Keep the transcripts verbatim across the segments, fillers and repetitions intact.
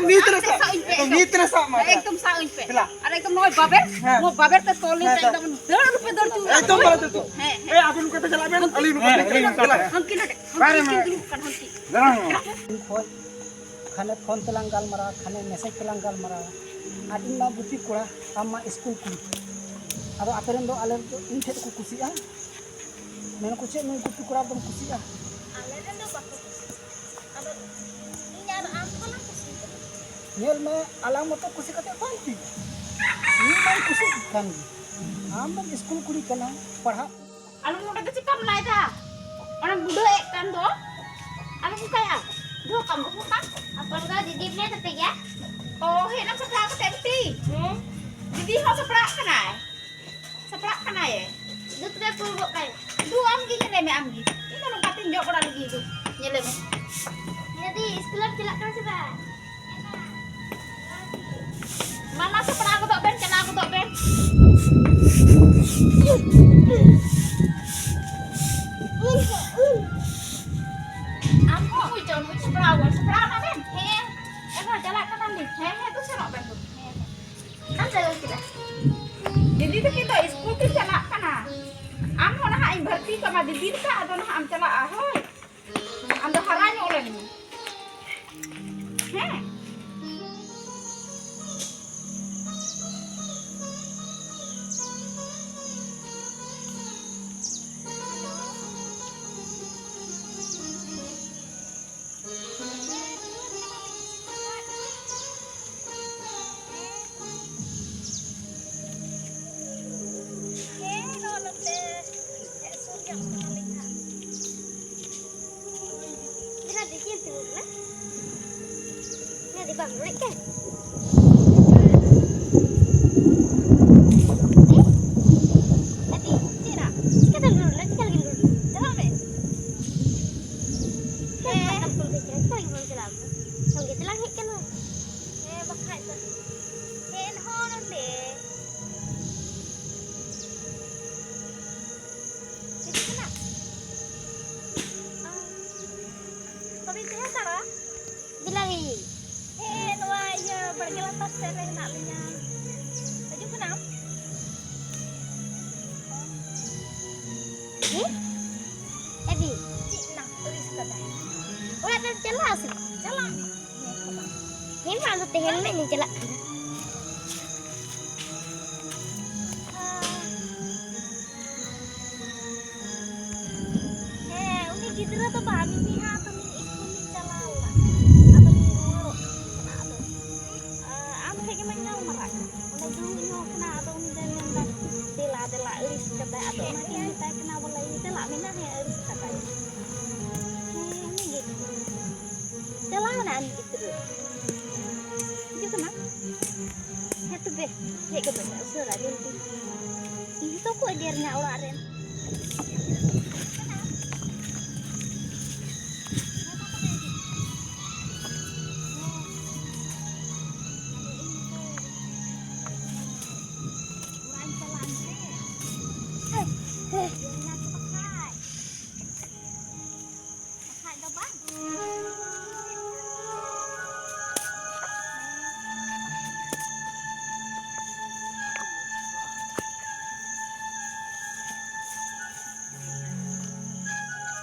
ᱱᱤᱛ ᱨᱮ ᱥᱟᱵ, ᱥᱟᱵ ᱤᱧ ᱯᱮ, ᱮᱠᱫᱚᱢ ᱱᱤᱛ ᱨᱮ ᱥᱟᱵ ᱢᱟ᱾ ᱮᱠᱫᱚᱢ ᱥᱟᱵ ᱤᱧ ᱯᱮ᱾ ᱫᱮᱞᱟ᱾ ᱟᱨ ᱮᱠᱫᱚᱢ ᱱᱚᱜᱼᱚᱭ ᱵᱟᱵᱮᱨ, ᱦᱮᱸ᱾ ᱱᱚᱣᱟ ᱵᱟᱵᱮᱨ ᱛᱮ ᱛᱚᱞ ᱤᱧ ᱯᱮ, ᱦᱮᱸ, ᱮᱠᱫᱚᱢ ᱫᱟᱹᱲ ᱟᱞᱚᱯᱮ ᱫᱟᱹᱲ ᱦᱚᱪᱚ᱾ ᱮᱠᱫᱚᱢ ᱵᱟᱞᱮ ᱫᱟᱹᱲ ᱦᱚᱪᱚ᱾ ᱦᱮᱸ, ᱦᱮᱸ᱾ ᱮ, ᱟᱵᱤᱱ ᱱᱚᱝᱠᱟ ᱯᱮ ᱪᱟᱞᱟᱜ ᱵᱮᱱ, ᱦᱟᱱᱛᱮ᱾ ᱟᱹᱞᱤᱧ ᱱᱚᱝᱠᱟ ᱦᱮᱸ, ᱛᱮ ᱦᱮᱸ, ᱪᱟᱞᱟᱜ᱾ ᱦᱮᱸ᱾ ᱦᱟᱱᱛᱮ ᱱᱚᱰᱮ, ᱦᱟᱱᱛᱮ ᱚᱠᱟᱨᱮ ᱪᱮᱫ ᱢᱮ? ᱫᱩᱲᱩᱵ ᱠᱟᱱ, ᱦᱟᱱᱛᱮ᱾ ᱫᱟᱬᱟᱱ ᱢᱮ᱾ ᱤᱧ ᱠᱷᱚᱡ ᱠᱷᱟᱱᱮ ᱯᱷᱳᱱ ᱛᱮᱞᱟᱝ ᱜᱟᱞᱢᱟᱨᱟᱣᱟ, ᱠᱷᱟᱱᱮ ᱢᱮᱥᱮᱡᱽ ᱛᱮᱞᱟᱝ ᱜᱟᱞᱢᱟᱨᱟᱣᱟ᱾ ᱟᱨ ᱤᱧ ᱢᱟ ᱜᱩᱯᱤ ᱠᱚᱲᱟ, ᱟᱢ ᱢᱟ ᱤᱥᱠᱩᱞ ᱠᱩᱲᱤ᱾ ᱟᱫᱚ ᱟᱯᱮ ᱨᱮᱱ ᱫᱚ ᱟᱞᱮ ᱫᱚ ᱤᱧ ᱴᱷᱮᱡ ᱫᱚᱠᱚ ᱠᱩᱥᱤᱜᱼᱟ᱾ ᱢᱮᱱᱟᱠᱚ, "ᱪᱮᱫ ᱱᱩᱭ ᱜᱩᱯᱤ ᱠᱚᱲᱟ ᱫᱚᱢ ᱠᱩᱥᱤᱜᱼᱟ?" ᱟᱞᱮ ᱨᱮᱱ ᱫᱚ ᱵᱟᱠᱚ ᱠᱩᱥᱤᱜᱼᱟ᱾ ᱟᱫᱚ ᱤᱧ ᱟᱨ ᱟᱢ ᱫᱚᱞᱟᱝ ᱠᱩᱥᱤᱜᱼᱟ᱾ ᱧᱮᱞ ᱢᱮ, ᱟᱞᱟᱝ ᱢᱚᱛᱚ ᱠᱩᱥᱤ ᱠᱟᱛᱮ ᱵᱟᱝ ᱦᱩᱭᱩᱜᱼᱟ᱾ ᱤᱧ ᱢᱟᱧ ᱠᱩᱥᱤᱜ ᱠᱟᱱ ᱜᱮ᱾ ᱟᱢ ᱫᱚᱢ ᱤᱥᱠᱩᱞ ᱠᱩᱲᱤ ᱠᱟᱱᱟ, ᱯᱟᱲᱦᱟᱜ ᱟᱞᱚᱢ ᱱᱚᱰᱮ ᱫᱚ ᱪᱮᱠᱟᱢ ᱞᱟᱭᱫᱟ? ᱚᱱᱟᱢ ᱵᱩᱰᱟᱹ ᱮᱫ ᱠᱟᱱ ᱫᱚ᱾ ᱟᱞᱚᱢ ᱚᱱᱠᱟᱭᱟ᱾ ᱫᱩ ᱠᱟᱢ ᱫᱩ ᱠᱟᱢ᱾ ᱟᱯᱚᱱ ᱫᱚ ᱫᱤᱫᱤ ᱢᱮᱱᱟᱭ ᱛᱟᱯᱮ ᱜᱮᱭᱟ᱾ ᱚ, ᱦᱮᱡ ᱮᱱᱟᱢ ᱥᱟᱯᱲᱟᱣ ᱠᱟᱛᱮ ᱵᱤᱴᱤ? ᱦᱮᱸ᱾ ᱫᱤᱫᱤ ᱦᱚᱸ ᱥᱟᱯᱲᱟᱜ ᱠᱟᱱᱟᱭ᱾ ᱥᱟᱯᱲᱟᱜ ᱠᱟᱱᱟᱭ᱾ ᱫᱩ ᱛᱚᱵᱮ ᱯᱩᱨᱵᱚᱜ ᱠᱟᱭ᱾ ᱫᱩ ᱟᱢ ᱜᱮ ᱧᱮᱞᱮ ᱢᱮ, ᱟᱢ ᱜᱮ᱾ ᱤᱧ ᱫᱚ ᱱᱚᱝᱠᱟ ᱛᱤᱧ ᱡᱚᱜ ᱵᱟᱲᱟ ᱞᱟᱹᱜᱤᱫ ᱫᱩ᱾ ᱧᱮᱞᱮ ᱢᱮ᱾ ᱫᱤᱫᱤ, ᱤᱥᱠᱩᱞᱮᱢ ᱪᱟᱞᱟᱜ ᱠᱟᱱᱟ ᱥᱮ ᱵᱟᱝ? ᱢᱟ, ᱢᱟ, ᱥᱟᱯᱲᱟᱣ ᱜᱚᱫᱚᱜ ᱵᱮᱱ, ᱪᱟᱞᱟᱣ ᱜᱚᱫᱚᱜ ᱵᱮᱱ᱾ ᱟᱢ ᱦᱚᱸ ᱩᱭ ᱪᱚ, ᱱᱩᱭ ᱥᱟᱯᱲᱟᱣ ᱜᱚᱫ, ᱥᱟᱯᱲᱟᱣ ᱮᱱᱟ ᱵᱮᱱ? ᱦᱮᱸ, ᱮᱱᱦᱚᱸ ᱪᱟᱞᱟᱜ ᱠᱟᱱᱟ ᱞᱤᱧ᱾ ᱦᱮᱸ, ᱦᱮᱸ, ᱫᱩ ᱥᱮᱱᱚᱜ ᱵᱮᱱ ᱫᱩ᱾ ᱦᱮᱸ, ᱦᱮᱸ᱾ ᱟᱢ ᱪᱟᱞᱟᱣ ᱠᱮᱫᱟ᱾ ᱫᱤᱫᱤ ᱛᱟᱹᱠᱤᱱ ᱫᱚ ᱤᱥᱠᱩᱞ ᱠᱤᱱ ᱪᱟᱞᱟᱜ ᱠᱟᱱᱟ᱾ ᱟᱢ ᱦᱚᱸ ᱱᱟᱦᱟᱜ ᱤᱧ ᱵᱷᱟᱨᱛᱤ ᱠᱟᱢᱟ ᱫᱤᱫᱤ ᱞᱮᱠᱟ, ᱟᱫᱚ ᱱᱟᱦᱟᱜ ᱮᱢ ᱪᱟᱞᱟᱜᱼᱟ, ᱦᱳᱭ᱾ ᱟᱢ ᱫᱚ ᱦᱟᱨᱟ ᱧᱚᱜ ᱞᱮᱱ ᱢᱮ᱾ ᱦᱮᱸ᱾ ᱦᱮᱸ, ᱱᱚᱜᱼᱚ ᱱᱚᱛᱮ ᱥᱩᱨ ᱧᱚᱜ ᱠᱟᱱᱟᱞᱤᱧ ᱦᱟᱸᱜ᱾ ᱫᱮᱞᱟ ᱫᱮ, ᱪᱮᱫ ᱮᱢ ᱛᱤᱸᱜᱩ ᱠᱟᱱᱟ? ᱫᱮᱞᱟ ᱫᱮ, ᱵᱟᱢ ᱨᱚᱲᱮᱫ ᱠᱟᱱ? ᱫᱮ, ᱫᱮ, ᱪᱮᱫ ᱨᱟᱜ? ᱪᱤᱠᱟᱹᱛᱮᱢ ᱨᱚᱲ ᱞᱮᱱᱟ? ᱪᱤᱠᱟᱹ ᱞᱟᱹᱜᱤᱫ ᱨᱚᱲ? ᱪᱟᱞᱟᱜ ᱢᱮ᱾ ᱪᱮᱫ ᱦᱮᱸ᱾ ᱞᱮᱠᱟᱢ ᱠᱩᱞ ᱠᱟᱹᱧ ᱠᱟᱱᱟ? ᱪᱤᱠᱟᱹ ᱞᱟᱹᱜᱤᱫ ᱵᱟᱢ ᱪᱟᱞᱟᱜᱼᱟ ᱟᱢ ᱫᱚ? ᱥᱚᱸᱜᱮ ᱛᱮᱞᱟᱝ ᱦᱮᱡ ᱠᱟᱱᱟ᱾ ᱦᱮᱸ, ᱵᱟᱠᱷᱟᱡ ᱫᱚ᱾ ᱦᱮᱡ ᱮᱱ ᱦᱚᱸ ᱱᱚᱸᱰᱮ᱾ ᱦᱤᱡᱩᱜ ᱠᱟᱱᱟ? ᱚ᱾ ᱵᱟᱹᱵᱤᱱ ᱛᱟᱦᱮᱸ ᱦᱟᱛᱟᱲᱚᱜᱼᱟ? ᱵᱤᱞᱟᱹᱨᱤ᱾ ᱦᱮᱸ, ᱜᱮ ᱞᱟᱛᱟᱨ ᱥᱮᱫ ᱨᱮ ᱦᱮᱱᱟᱜ ᱞᱤᱧᱟ᱾ ᱦᱤᱡᱩᱜ ᱠᱟᱱᱟᱢ? ᱦᱮᱸ? ᱮᱵᱤ᱾ ᱪᱮᱫ ᱱᱟ? ᱟᱹᱲᱤᱥ ᱠᱟᱫᱟᱭ᱾ ᱚᱲᱟᱜ ᱛᱮᱢ ᱪᱟᱞᱟᱜᱼᱟ ᱥᱮ ᱵᱟᱝ? ᱪᱟᱞᱟᱜ ᱢᱮ᱾ ᱦᱮᱸ ᱢᱟ, ᱟᱫᱚ ᱛᱮᱦᱮᱧ ᱢᱮ ᱤᱧ ᱪᱟᱞᱟᱜ ᱠᱟᱱᱟ᱾ ᱦᱮᱸ, ᱩᱱᱤ ᱜᱤᱫᱽᱨᱟᱹ ᱫᱚ ᱵᱟᱝ, ᱢᱤᱢᱤ ᱦᱟᱸᱜ ᱛᱟᱹᱞᱤᱧ ᱤᱥᱠᱩᱞ ᱞᱤᱧ ᱪᱟᱞᱟᱣ ᱞᱮᱱᱟ᱾ ᱟᱫᱚ ᱞᱤᱧ ᱨᱩᱣᱟᱹᱲᱚᱜ ᱠᱟᱱᱟ᱾ ᱟᱫᱚ, ᱟ, ᱟᱢ ᱴᱷᱮᱡ ᱜᱮ ᱢᱟᱧ ᱜᱟᱞᱢᱟᱨᱟᱜ ᱠᱟᱱᱟ᱾ ᱚᱸᱰᱮ ᱫᱩᱲᱩᱵ ᱧᱚᱜ ᱠᱟᱱᱟ, ᱟᱫᱚ ᱩᱱᱤ ᱫᱚᱭ ᱢᱮᱱᱫᱟ, "ᱫᱮᱞᱟ, ᱫᱮᱞᱟ, ᱟᱹᱲᱤᱥ ᱠᱟᱫᱟᱭ᱾" ᱟᱫᱚ ᱚᱱᱟᱛᱤᱧ ᱢᱮᱛᱟᱭ ᱠᱟᱱᱟ, ᱵᱚᱞᱮ, ᱤᱭᱟᱹ, ᱪᱟᱞᱟᱜ ᱢᱮ ᱱᱟ, ᱦᱮᱸ, ᱟᱹᱲᱤᱥ ᱠᱟᱫᱟᱭ᱾ ᱦᱮᱸ, ᱩᱱᱤ ᱜᱮ᱾ ᱪᱟᱞᱟᱣ ᱮᱱᱟ ᱩᱱᱤ ᱜᱤᱫᱽᱨᱟᱹ᱾ ᱦᱤᱡᱩᱜ ᱠᱟᱱᱟ? ᱦᱮᱸ ᱛᱚᱵᱮ, ᱦᱮᱡ ᱜᱚᱫᱚᱜ ᱢᱮ ᱩᱥᱟᱹᱨᱟ, ᱡᱚᱞᱫᱤ᱾ ᱡᱚᱛᱚ ᱠᱚ ᱮᱜᱮᱨᱤᱧᱟ ᱚᱲᱟᱜ ᱨᱮᱱ᱾ ᱚᱲᱟᱜ ᱤᱧ ᱪᱟᱞᱟᱜᱼᱟ ᱮᱱᱛᱮ᱾ ᱦᱮᱸ, ᱦᱮᱸ᱾ ᱮᱜᱮᱨᱤᱧᱟ ᱠᱚ ᱵᱟᱠᱷᱟᱡ᱾ ᱵᱟᱠᱷᱟᱡ ᱫᱚ ᱵᱟᱝ᱾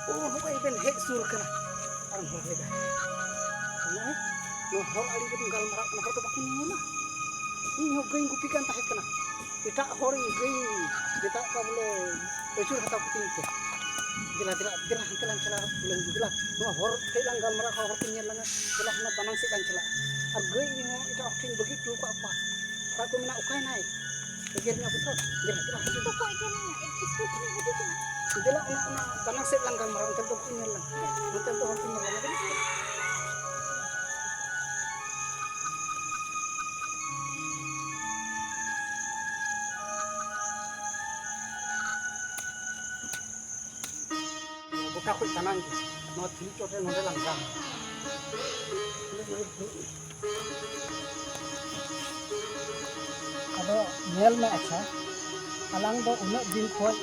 ᱳ, ᱱᱚᱜᱼᱚᱭ ᱵᱮᱱ ᱦᱮᱡ ᱥᱩᱨ ᱠᱟᱱᱟ᱾ ᱟᱨ ᱱᱚᱜᱼᱚᱭ ᱱᱚᱣᱟ ᱦᱚᱨ ᱟᱲᱮ ᱨᱮᱵᱚᱱ ᱜᱟᱞᱢᱟᱨᱟᱜ ᱠᱟᱱᱟ, ᱦᱚᱲ ᱫᱚ ᱵᱟᱠᱚ ᱧᱮᱧᱮᱞᱟ᱾ ᱤᱧ ᱦᱚᱸ ᱜᱟᱹᱭ ᱜᱩᱯᱤ ᱠᱟᱱ ᱛᱟᱦᱮᱸ ᱠᱟᱱᱟ᱾ ᱮᱴᱟᱜ ᱦᱚᱲ ᱜᱟᱹᱭ ᱢᱮᱛᱟᱜ ᱠᱚᱣᱟ ᱵᱚᱞᱮ, ᱟᱹᱪᱩᱨ ᱦᱟᱛᱟᱣ ᱠᱟᱹᱛᱤᱧ ᱯᱮ᱾ ᱫᱮᱞᱟ, ᱫᱮᱞᱟ, ᱫᱮᱞᱟ, ᱦᱟᱱᱛᱮ ᱞᱟᱝ ᱪᱟᱞᱟᱣ ᱞᱮᱱ ᱜᱮ, ᱫᱮᱞᱟ, ᱱᱚᱣᱟ ᱦᱚᱨ ᱴᱷᱮᱡ ᱞᱟᱝ ᱜᱟᱞᱢᱟᱨᱟᱣ ᱠᱷᱟᱱ ᱦᱚᱲ ᱠᱚ ᱧᱮᱞ ᱞᱟᱝᱟ, ᱫᱮᱞᱟ, ᱦᱟᱱᱟ ᱫᱟᱱᱟᱝ ᱥᱮᱫ ᱞᱟᱝ ᱪᱟᱞᱟᱜᱼᱟ᱾ ᱟᱨ ᱜᱟᱹᱭ ᱦᱚᱸ ᱮᱴᱟᱜ ᱦᱚᱲ ᱴᱷᱮᱱ ᱵᱟᱹᱜᱤ ᱦᱚᱴᱚ ᱟᱠᱟᱫ ᱠᱚᱣᱟ᱾ ᱚᱲᱟᱜ ᱠᱚ ᱢᱮᱱᱟ, ᱚᱠᱟᱭᱱᱟᱭ? ᱮᱜᱮᱨ ᱧᱚᱜ ᱜᱮᱛᱚ, ᱫᱮᱞᱟ, ᱫᱮᱞᱟ, ᱦᱤᱡᱩᱜ ᱢᱮ᱾ ᱫᱮᱞᱟ, ᱚᱱᱟ, ᱚᱱᱟ ᱫᱟᱱᱟᱝ ᱥᱮᱫ ᱞᱟᱝ ᱜᱟᱞᱢᱟᱨᱟᱣᱟ, ᱚᱱᱛᱮ ᱫᱚ ᱵᱟᱠᱚ ᱧᱮᱞ ᱞᱟᱝ, ᱚᱱᱛᱮ ᱫᱚ ᱦᱚᱲ ᱠᱚ ᱧᱮᱞ ᱞᱟᱝ᱾ ᱜᱚᱴᱟ ᱠᱷᱚᱡ ᱫᱟᱱᱟᱝ ᱜᱮ᱾ ᱱᱚᱣᱟ ᱫᱷᱤᱨᱤ ᱪᱚᱴ ᱨᱮ ᱱᱚᱰᱮ ᱞᱟᱝ ᱜᱟᱱ᱾ ᱟᱫᱚ ᱧᱮᱞ ᱢᱮ, ᱟᱪᱪᱷᱟ, ᱟᱞᱟᱝ ᱫᱚ ᱩᱱᱟᱹᱜ ᱫᱤᱱ ᱠᱷᱚᱡ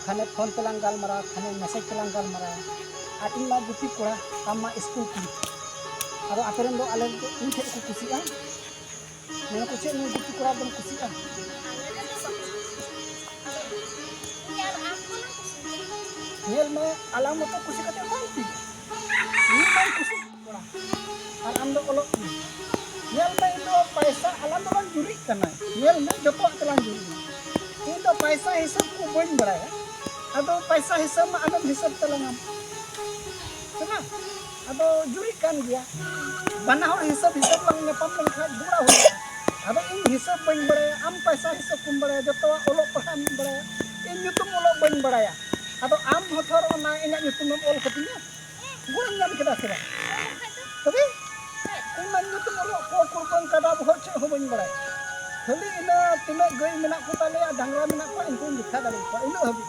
ᱠᱷᱟᱱᱮ ᱯᱷᱳᱱ ᱛᱮᱞᱟᱝ ᱜᱟᱞᱢᱟᱨᱟᱣ, ᱠᱷᱟᱱᱮ ᱢᱮᱥᱮᱡᱽ ᱛᱮᱞᱟᱝ ᱜᱟᱞᱢᱟᱨᱟᱣ, ᱟᱨ ᱤᱧ ᱢᱟ ᱜᱩᱯᱤ ᱠᱚᱲᱟ, ᱟᱢ ᱢᱟ ᱤᱥᱠᱩᱞ ᱠᱩᱲᱤ᱾ ᱟᱫᱚ ᱟᱯᱮ ᱨᱮᱱ ᱫᱚ ᱟᱞᱮ ᱫᱚ ᱤᱧ ᱴᱷᱮᱱ ᱠᱚ ᱠᱩᱥᱤᱜᱼᱟ? ᱢᱮᱱᱟ ᱠᱚ, "ᱪᱮᱫ ᱱᱩᱭ ᱜᱩᱯᱤ ᱠᱚᱲᱟ ᱫᱚᱢ ᱠᱩᱥᱤᱜᱼᱟ?" ᱧᱮᱞ ᱢᱮ, ᱟᱞᱟᱝ ᱢᱚᱛᱚ ᱠᱩᱥᱤ ᱠᱟᱛᱮ ᱵᱟᱝ ᱦᱩᱭᱩᱜᱼᱟ᱾ ᱤᱧ ᱢᱟᱧ ᱠᱩᱥᱤ ᱠᱚᱲᱟ, ᱟᱨ ᱟᱢ ᱫᱚ ᱚᱞᱚᱜ ᱠᱩᱲᱤ᱾ ᱧᱮᱞ ᱢᱮ, ᱤᱧ ᱫᱚ ᱯᱟᱭᱥᱟ, ᱟᱞᱟᱝ ᱫᱚ ᱵᱟᱝ ᱡᱩᱨᱤᱜ ᱠᱟᱱᱟ᱾ ᱧᱮᱞ ᱢᱮ, ᱡᱚᱛᱚᱣᱟᱜ ᱛᱮᱞᱟᱝ ᱡᱩᱨᱤᱜ ᱠᱟᱱᱟ᱾ ᱤᱧ ᱫᱚ ᱯᱟᱭᱥᱟ ᱦᱤᱥᱟᱹᱵ ᱠᱚ ᱵᱟᱹᱧ ᱵᱟᱲᱟᱭᱟ᱾ ᱟᱫᱚ ᱯᱟᱭᱥᱟ ᱦᱤᱥᱟᱹᱵ ᱢᱟ ᱟᱢᱮᱢ ᱦᱤᱥᱟᱹᱵ ᱛᱟᱞᱟᱝᱟᱢ, ᱥᱮ ᱵᱟᱝ? ᱟᱫᱚ ᱡᱩᱨᱤᱜ ᱠᱟᱱ ᱜᱮᱭᱟ᱾ ᱵᱟᱱᱟ ᱦᱚᱲ ᱦᱤᱥᱟᱹᱵ ᱦᱤᱥᱟᱹᱵ ᱞᱟᱝ ᱧᱟᱯᱟᱢ ᱞᱮᱱᱠᱷᱟᱱ ᱡᱷᱚᱜᱽᱲᱟ ᱦᱩᱭᱩᱜᱼᱟ᱾ ᱟᱫᱚ ᱤᱧ ᱦᱤᱥᱟᱹᱵ ᱵᱟᱹᱧ ᱵᱟᱲᱟᱭᱟ, ᱟᱢ ᱯᱟᱭᱥᱟ ᱦᱤᱥᱟᱹᱵ ᱠᱚᱢ ᱵᱟᱲᱟᱭᱟ, ᱡᱚᱛᱚᱣᱟᱜ ᱚᱞᱚᱜ ᱯᱟᱲᱦᱟᱜ ᱮᱢ ᱵᱟᱲᱟᱭᱟ, ᱤᱧ ᱧᱩᱛᱩᱢ ᱚᱞᱚᱜ ᱵᱟᱹᱧ ᱵᱟᱲᱟᱭᱟ᱾ ᱟᱫᱚ ᱟᱢ ᱦᱚᱸ ᱛᱷᱚᱨ ᱚᱱᱟ ᱤᱧᱟᱹᱜ ᱧᱩᱛᱩᱢᱮᱢ ᱚᱞ ᱠᱟᱹᱛᱤᱧᱟ? ᱜᱚᱲᱚᱢ ᱧᱟᱢ ᱠᱮᱫᱟ ᱥᱮ ᱵᱟᱝ? ᱛᱚᱵᱮ ᱤᱧ ᱢᱟ ᱧᱩᱛᱩᱢ ᱚᱞᱚᱜ ᱠᱚ ᱠᱩᱲᱵᱟᱹᱱ ᱠᱟᱰᱟ ᱵᱚᱦᱚᱜ ᱪᱮᱫ ᱦᱚᱸ ᱵᱟᱹᱧ ᱵᱟᱲᱟᱭᱟ᱾ ᱠᱷᱟᱹᱞᱤ ᱤᱱᱟᱹ ᱛᱤᱱᱟᱹᱜ ᱜᱟᱹᱭ ᱢᱮᱱᱟᱜ ᱠᱚ ᱛᱟᱞᱮᱭᱟ, ᱰᱟᱝᱨᱟ ᱢᱮᱱᱟᱜ ᱠᱚᱣᱟ, ᱤᱱᱠᱩᱧ ᱫᱮᱠᱷᱟ ᱫᱟᱲᱮ ᱠᱚᱣᱟ, ᱤᱱᱟᱹᱜ ᱦᱟᱹᱵᱤᱡ᱾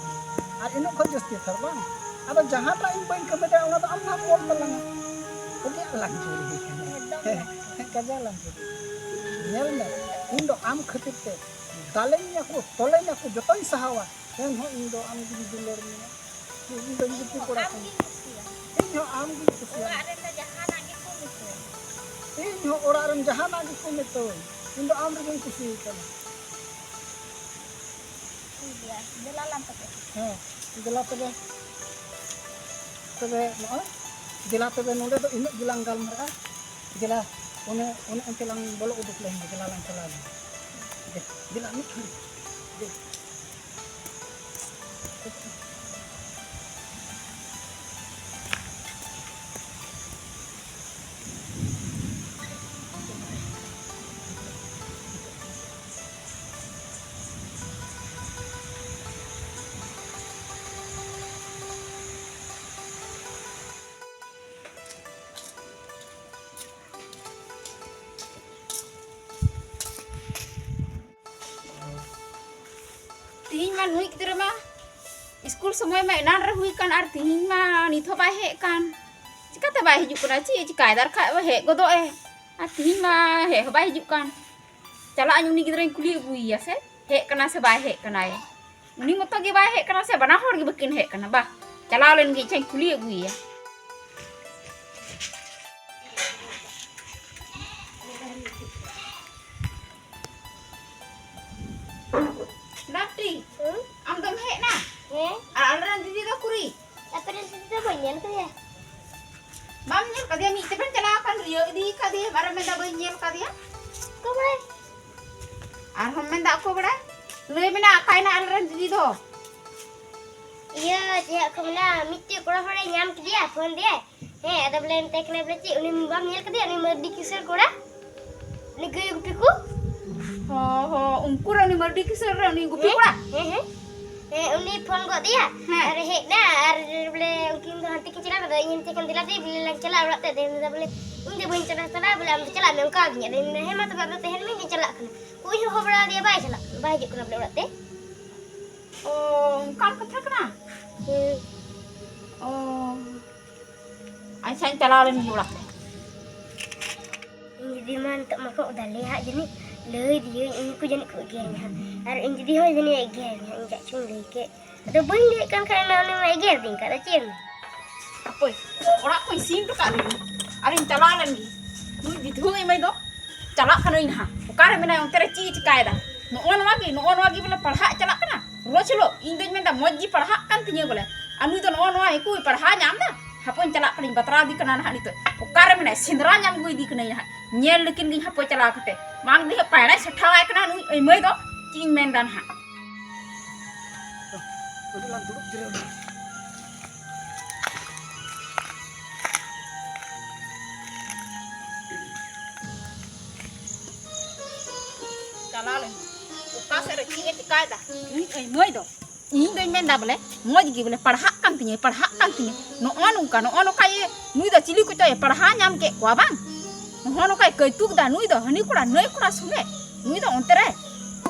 ᱟᱨ ᱤᱱᱟᱹᱜ ᱠᱷᱚᱱ ᱡᱟᱹᱥᱛᱤ ᱛᱷᱚᱨ ᱵᱟᱝ᱾ ᱟᱫᱚ ᱡᱟᱦᱟᱸᱴᱟᱜ ᱤᱧ ᱵᱟᱹᱧ ᱠᱟᱹᱢᱤ ᱫᱟᱲᱮᱭᱟᱜᱼᱟ, ᱚᱱᱟ ᱫᱚ ᱟᱢ ᱱᱟᱦᱟᱜ ᱚᱞ ᱛᱟᱞᱟᱝᱟ᱾ ᱟᱹᱰᱤ ᱟᱸᱴ ᱞᱟᱝ ᱪᱩᱨᱤ ᱠᱟᱱᱟ᱾ ᱮᱠᱫᱚᱢ᱾ ᱦᱮᱸ, ᱠᱟᱡᱟ ᱞᱟᱝ ᱪᱩᱨᱤ᱾ ᱧᱮᱞ ᱢᱮ, ᱤᱧ ᱫᱚ ᱟᱢ ᱠᱷᱟᱹᱛᱤᱨ ᱛᱮ ᱫᱟᱞᱮᱧ ᱟᱠᱚ, ᱛᱚᱞᱮᱧ ᱟᱠᱚ, ᱡᱚᱛᱚᱧ ᱥᱟᱦᱟᱣᱟ᱾ ᱮᱱᱦᱚᱸ ᱤᱧ ᱫᱚ ᱟᱢ ᱜᱤᱧ ᱫᱩᱞᱟᱹᱲ ᱢᱮᱭᱟ᱾ ᱤᱧ ᱫᱚ ᱜᱩᱯᱤ ᱠᱚᱲᱟ ᱠᱟᱱᱟ᱾ ᱤᱧ ᱦᱚᱸ ᱟᱢ ᱜᱤᱧ ᱠᱩᱥᱤᱭᱟᱜᱼᱟ᱾ ᱚᱲᱟᱜ ᱨᱮᱱ ᱫᱚ ᱡᱟᱦᱟᱱᱟᱜ ᱜᱮᱠᱚ ᱢᱮᱛᱟᱹᱧ᱾ ᱤᱧ ᱦᱚᱸ ᱚᱲᱟᱜ ᱨᱮᱱ ᱡᱟᱦᱟᱱᱟᱜ ᱜᱮᱠᱚ ᱢᱮᱛᱟᱹᱧ, ᱤᱧ ᱫᱚ ᱟᱢ ᱨᱮᱜᱮᱧ ᱠᱩᱥᱤ ᱠᱟᱱᱟ᱾ ᱴᱷᱤᱠ ᱜᱮᱭᱟ, ᱫᱮᱞᱟ ᱞᱟᱝ ᱛᱚᱵᱮ᱾ ᱦᱮᱸ, ᱫᱮᱞᱟ ᱛᱚᱵᱮ᱾ ᱛᱚᱵᱮ ᱱᱚᱜᱼᱚᱭ, ᱫᱮᱞᱟ ᱛᱚᱵᱮ, ᱱᱚᱰᱮ ᱫᱚ ᱤᱱᱟᱹᱜ ᱜᱮᱞᱟᱝ ᱜᱟᱞᱢᱟᱨᱟᱜᱼᱟ᱾ ᱫᱮᱞᱟ, ᱚᱱᱮ, ᱚᱱᱮ ᱚᱱᱛᱮ ᱞᱟᱝ ᱵᱚᱞᱚ ᱩᱰᱩᱠ ᱞᱮᱱ ᱜᱮ, ᱫᱮᱞᱟ ᱞᱟᱝ ᱪᱟᱞᱟᱣ ᱞᱮᱱ ᱜᱮ᱾ ᱫᱮ-, ᱫᱮᱞᱟ, ᱢᱤᱫ ᱜᱷᱟᱹᱲᱤᱡ᱾ ᱫᱮ᱾ ᱛᱤᱦᱤᱧ ᱢᱟ ᱱᱩᱭ ᱜᱤᱫᱽᱨᱟᱹ ᱢᱟ ᱤᱥᱠᱩᱞ ᱥᱚᱢᱚᱭ ᱢᱟ ᱮᱱᱟᱱ ᱨᱮ ᱦᱩᱭ ᱠᱟᱱ, ᱟᱨ ᱛᱤᱦᱤᱧ ᱢᱟ ᱱᱤᱛ ᱦᱚᱸ ᱵᱟᱭ ᱦᱮᱡ ᱠᱟᱱ᱾ ᱪᱤᱠᱟᱹᱛᱮ ᱵᱟᱭ ᱦᱤᱡᱩᱜ ᱠᱟᱱᱟ? ᱪᱮᱫ ᱮ ᱪᱤᱠᱟᱭᱮᱫᱟ? ᱟᱨ ᱠᱷᱟᱡ ᱦᱮᱡ ᱜᱚᱫᱚᱜ ᱮ, ᱟᱨ ᱛᱤᱦᱤᱧ ᱢᱟ ᱦᱮᱡ ᱦᱚᱸ ᱵᱟᱭ ᱦᱤᱡᱩᱜ ᱠᱟᱱ᱾ ᱪᱟᱞᱟᱜ ᱟᱹᱧ, ᱩᱱᱤ ᱜᱤᱫᱽᱨᱟᱹᱧ ᱠᱩᱞᱤ ᱟᱹᱜᱩᱭᱮᱭᱟ ᱥᱮ ᱦᱮᱡ ᱠᱟᱱᱟ ᱥᱮ ᱵᱟᱭ ᱦᱮᱡ ᱠᱟᱱᱟᱭ᱾ ᱩᱱᱤ ᱢᱚᱛᱚ ᱜᱮ ᱵᱟᱭ ᱦᱮᱡ ᱠᱟᱱᱟ ᱥᱮ ᱵᱟᱱᱟ ᱦᱚᱲ ᱜᱮ ᱵᱟᱹᱠᱤᱱ ᱦᱮᱡ ᱠᱟᱱᱟ? ᱵᱟ, ᱪᱟᱞᱟᱣ ᱞᱮᱱ ᱜᱮ, ᱤᱪᱪᱷᱟᱧ ᱠᱩᱞᱤ ᱟᱹᱜᱩᱭᱮᱭᱟ᱾ ᱤᱫᱤ ᱠᱟᱫᱮᱭᱟ, ᱟᱨᱮᱢ ᱢᱮᱱᱫᱟ ᱵᱟᱹᱧ ᱧᱮᱞ ᱠᱟᱫᱮᱭᱟ᱾ ᱚᱠᱚᱭ ᱵᱟᱲᱟᱭ? ᱟᱨᱦᱚᱸᱢ ᱢᱮᱱᱫᱟ ᱚᱠᱚᱭ ᱵᱟᱲᱟᱭ? ᱞᱟᱹᱭ ᱢᱮ ᱱᱟ, ᱚᱠᱟᱭᱮᱱᱟ ᱟᱞᱮᱨᱮᱱ ᱫᱤᱫᱤ ᱫᱚ? ᱤᱭᱟᱹ, ᱪᱮᱫ ᱠᱚ ᱢᱮᱱᱟ, ᱢᱤᱫᱴᱮᱡ ᱠᱚᱲᱟ ᱦᱚᱲᱮ ᱧᱟᱢ ᱠᱮᱫᱮᱭᱟ, ᱯᱷᱳᱱ ᱫᱮᱭᱟᱭ᱾ ᱦᱮᱸ, ᱟᱫᱚ ᱵᱚᱞᱮ ᱢᱮᱛᱟᱭ ᱠᱟᱱᱟ ᱵᱚᱞᱮ, ᱪᱮᱫ ᱩᱱᱤ ᱵᱟᱢ ᱧᱮᱞ ᱠᱟᱫᱮᱭᱟ, ᱩᱱᱤ ᱢᱟᱹᱨᱰᱤ ᱠᱤᱥᱟᱹᱬ ᱠᱚᱲᱟ? ᱩᱱᱤ ᱜᱟᱹᱭ ᱜᱩᱯᱤ ᱠᱚ? ᱦᱚᱸ, ᱦᱚᱸ, ᱩᱱᱠᱩ ᱨᱮ ᱩᱱᱤ ᱢᱟᱹᱨᱰᱤ ᱠᱤᱥᱟᱹᱬ ᱨᱮ ᱩᱱᱤ ᱜᱩᱯᱤ ᱦᱮᱸ, ᱠᱚᱲᱟ? ᱦᱮᱸ, ᱦᱮᱸ᱾ ᱦᱮᱸ, ᱩᱱᱤ ᱯᱷᱳᱱ ᱜᱚᱫ ᱫᱮᱭᱟ᱾ ᱦᱮᱸ᱾ ᱟᱨ ᱦᱮᱡ ᱮᱱᱟ, ᱟᱨ ᱵᱚᱞᱮ ᱩᱱᱠᱤᱱ ᱫᱚ ᱦᱟᱱᱛᱮ ᱠᱤᱱ ᱪᱟᱞᱟᱣ ᱠᱟᱫᱟ, ᱤᱧ ᱦᱟᱱᱛᱮ ᱠᱷᱚᱱ ᱫᱮᱞᱟ ᱫᱮ, ᱵᱚᱞᱮ ᱞᱟᱝ ᱪᱟᱞᱟᱜᱼᱟ ᱚᱲᱟᱜ ᱛᱮ᱾ ᱟᱫᱚ ᱢᱮᱱᱫᱟ ᱵᱚᱞᱮ, ᱤᱧ ᱫᱚ ᱵᱟᱹᱧ ᱪᱟᱞᱟᱣ ᱦᱟᱛᱟᱲᱟ, ᱵᱚᱞᱮ ᱟᱢ ᱫᱚ ᱪᱟᱞᱟᱜ ᱢᱮ, ᱚᱱᱠᱟ ᱟᱫᱤᱧᱟ᱾ ᱟᱫᱚ ᱤᱧ ᱢᱮᱱᱫᱟ, ᱦᱮᱸ ᱢᱟ ᱛᱚᱵᱮ ᱟᱢ ᱫᱚ ᱛᱟᱦᱮᱱ ᱢᱮ, ᱤᱧ ᱫᱚᱧ ᱪᱟᱞᱟᱜ ᱠᱟᱱᱟ᱾ ᱩᱱᱤ ᱦᱚᱦᱚ ᱵᱟᱲᱟ ᱟᱫᱮᱭᱟ, ᱵᱟᱭ ᱪᱟᱞᱟᱜ ᱠᱟᱱᱟ, ᱵᱟᱭ ᱦᱤᱡᱩᱜ ᱠᱟᱱᱟ ᱵᱚᱞᱮ ᱚᱲᱟᱜ ᱛᱮ᱾ ᱚ, ᱚᱱᱠᱟᱱ ᱠᱟᱛᱷᱟ ᱠᱟᱱᱟ? ᱦᱮᱸ᱾ ᱚ, ᱟᱪᱪᱷᱟᱧ ᱪᱟᱞᱟᱣ ᱞᱮᱱ ᱜᱮ ᱚᱲᱟᱜ ᱛᱮ᱾ ᱤᱧ ᱫᱤᱫᱤ ᱢᱟ ᱱᱤᱛᱚᱜ ᱢᱟᱠᱚ ᱚᱫᱟᱞᱮ ᱦᱟᱸᱜ ᱡᱟᱹᱱᱤᱡ, ᱞᱟᱹᱭ ᱫᱤᱭᱟᱹᱧ, ᱩᱱᱠᱩ ᱡᱟᱹᱱᱤᱡ ᱠᱚ ᱮᱜᱮᱨᱤᱧᱟ ᱦᱟᱸᱜ᱾ ᱟᱨ ᱤᱧ ᱫᱤᱫᱤ ᱦᱚᱸ ᱡᱟᱹᱱᱤᱡ ᱮ ᱮᱜᱮᱨᱤᱧᱟ, ᱤᱧ ᱪᱮᱫ ᱪᱚᱧ ᱞᱟᱹᱭ ᱠᱮᱫ᱾ ᱟᱫᱚ ᱵᱟᱹᱧ ᱞᱟᱹᱭᱮᱫ ᱠᱟᱱ ᱠᱷᱟᱱ ᱚᱱᱟ ᱩᱱᱤ ᱢᱟ ᱮᱜᱮᱨ ᱫᱤᱧ ᱠᱷᱟᱱ, ᱟᱫᱚ ᱪᱮᱫ ᱮᱢ ᱢᱮᱱᱟ? ᱦᱟᱯᱳᱭ, ᱚᱲᱟᱜ ᱠᱚᱧ ᱥᱤᱧ ᱦᱚᱴᱚ ᱠᱟᱜ ᱞᱮᱜᱮ, ᱟᱨᱤᱧ ᱪᱟᱞᱟᱣ ᱞᱮᱱ ᱜᱮ᱾ ᱱᱩᱭ ᱵᱤᱫᱷᱩᱣᱟᱹ ᱮᱢᱟᱭ ᱫᱚ ᱪᱟᱞᱟᱜ ᱠᱟᱹᱱᱟᱹᱧ ᱱᱟᱦᱟᱜ᱾ ᱚᱠᱟᱨᱮ ᱢᱮᱱᱟᱭ, ᱚᱱᱛᱮ ᱨᱮ ᱪᱮᱫ ᱮ ᱪᱤᱠᱟᱭᱮᱫᱟ? ᱱᱚᱜᱼᱚ ᱱᱚᱣᱟ ᱜᱮ, ᱱᱚᱜᱼᱚ ᱱᱚᱣᱟ ᱜᱮ ᱵᱚᱞᱮ ᱯᱟᱲᱦᱟᱜ ᱪᱟᱞᱟᱜ ᱠᱟᱱᱟ ᱨᱳᱡᱽ ᱦᱤᱞᱳᱜ᱾ ᱤᱧ ᱫᱚᱧ ᱢᱮᱱᱫᱟ, ᱢᱚᱡᱽ ᱜᱮ ᱯᱟᱲᱦᱟᱜ ᱠᱟᱱ ᱛᱤᱧᱟᱹ ᱵᱚᱞᱮ, ᱟᱨ ᱱᱩᱭ ᱫᱚ ᱱᱚᱜᱼᱚ ᱱᱚᱣᱟ ᱮᱠᱩᱭ ᱯᱟᱲᱦᱟᱣ ᱧᱟᱢ ᱮᱫᱟ᱾ ᱦᱟᱯᱳᱧ ᱪᱟᱞᱟᱜ ᱠᱟᱹᱱᱟᱹᱧ, ᱵᱟᱛᱨᱟᱣ ᱤᱫᱤ ᱠᱟᱱᱟ ᱱᱟᱦᱟᱜ ᱱᱤᱛᱚᱜ᱾ ᱚᱠᱟᱨᱮ ᱢᱮᱱᱟᱭ? ᱥᱮᱸᱫᱽᱨᱟ ᱧᱟᱢ ᱟᱹᱜᱩ ᱤᱫᱤ ᱠᱟᱹᱱᱟᱹᱧ ᱱᱟᱦᱟᱜ, ᱧᱮᱞ ᱞᱮᱠᱤᱱ ᱜᱤᱧ ᱦᱟᱯᱳ ᱪᱟᱞᱟᱣ ᱠᱟᱛᱮ᱾ ᱵᱟᱝ ᱫᱚ ᱯᱟᱭᱲᱟᱭ ᱥᱟᱴᱷᱟᱣᱟᱭ ᱠᱟᱱᱟ ᱱᱩᱭ ᱟᱹᱭᱢᱟᱹᱭ ᱫᱚ᱾ ᱪᱮᱫ ᱤᱧ ᱢᱮᱱᱫᱟ ᱱᱟᱦᱟᱜ᱾ ᱟᱹᱰᱤ ᱞᱟᱝ ᱫᱩᱲᱩᱵ ᱡᱤᱨᱟᱹᱣ ᱮᱱᱟ᱾ ᱪᱟᱞᱟᱣ ᱞᱮᱱ ᱚᱠᱟ ᱥᱮᱫ ᱨᱮ ᱪᱮᱫ ᱮ ᱪᱤᱠᱟᱭᱮᱫᱟ ᱱᱩᱭ ᱟᱹᱭᱢᱟᱹᱭ ᱫᱚ? ᱤᱧ ᱫᱚᱧ ᱢᱮᱱᱫᱟ ᱵᱚᱞᱮ ᱢᱚᱡᱽ ᱜᱮ ᱵᱚᱞᱮ ᱯᱟᱲᱦᱟᱜ ᱠᱟᱱ ᱛᱤᱧᱟᱹ, ᱯᱟᱲᱦᱟᱜ ᱠᱟᱱ ᱛᱤᱧᱟᱹ, ᱱᱚᱜᱼᱚ ᱱᱚᱝᱠᱟ, ᱱᱚᱜᱼᱚ ᱱᱚᱝᱠᱟ ᱤᱭᱟᱹ ᱱᱩᱭ ᱫᱚ ᱪᱤᱞᱤ ᱠᱚᱪᱚᱭ ᱯᱟᱲᱦᱟᱣ ᱧᱟᱢ ᱠᱮᱫ ᱠᱚᱣᱟ ᱵᱟᱝ? ᱱᱚᱜᱼᱚ ᱱᱚᱝᱠᱟᱭ ᱠᱟᱹᱭᱛᱩᱠ ᱫᱟ ᱱᱩᱭ ᱫᱚ, ᱦᱟᱹᱱᱤ ᱠᱚᱲᱟ ᱱᱟᱹᱭ ᱠᱚᱲᱟ ᱥᱚᱸᱜᱮ᱾ ᱱᱩᱭ ᱫᱚ ᱚᱱᱛᱮ ᱨᱮ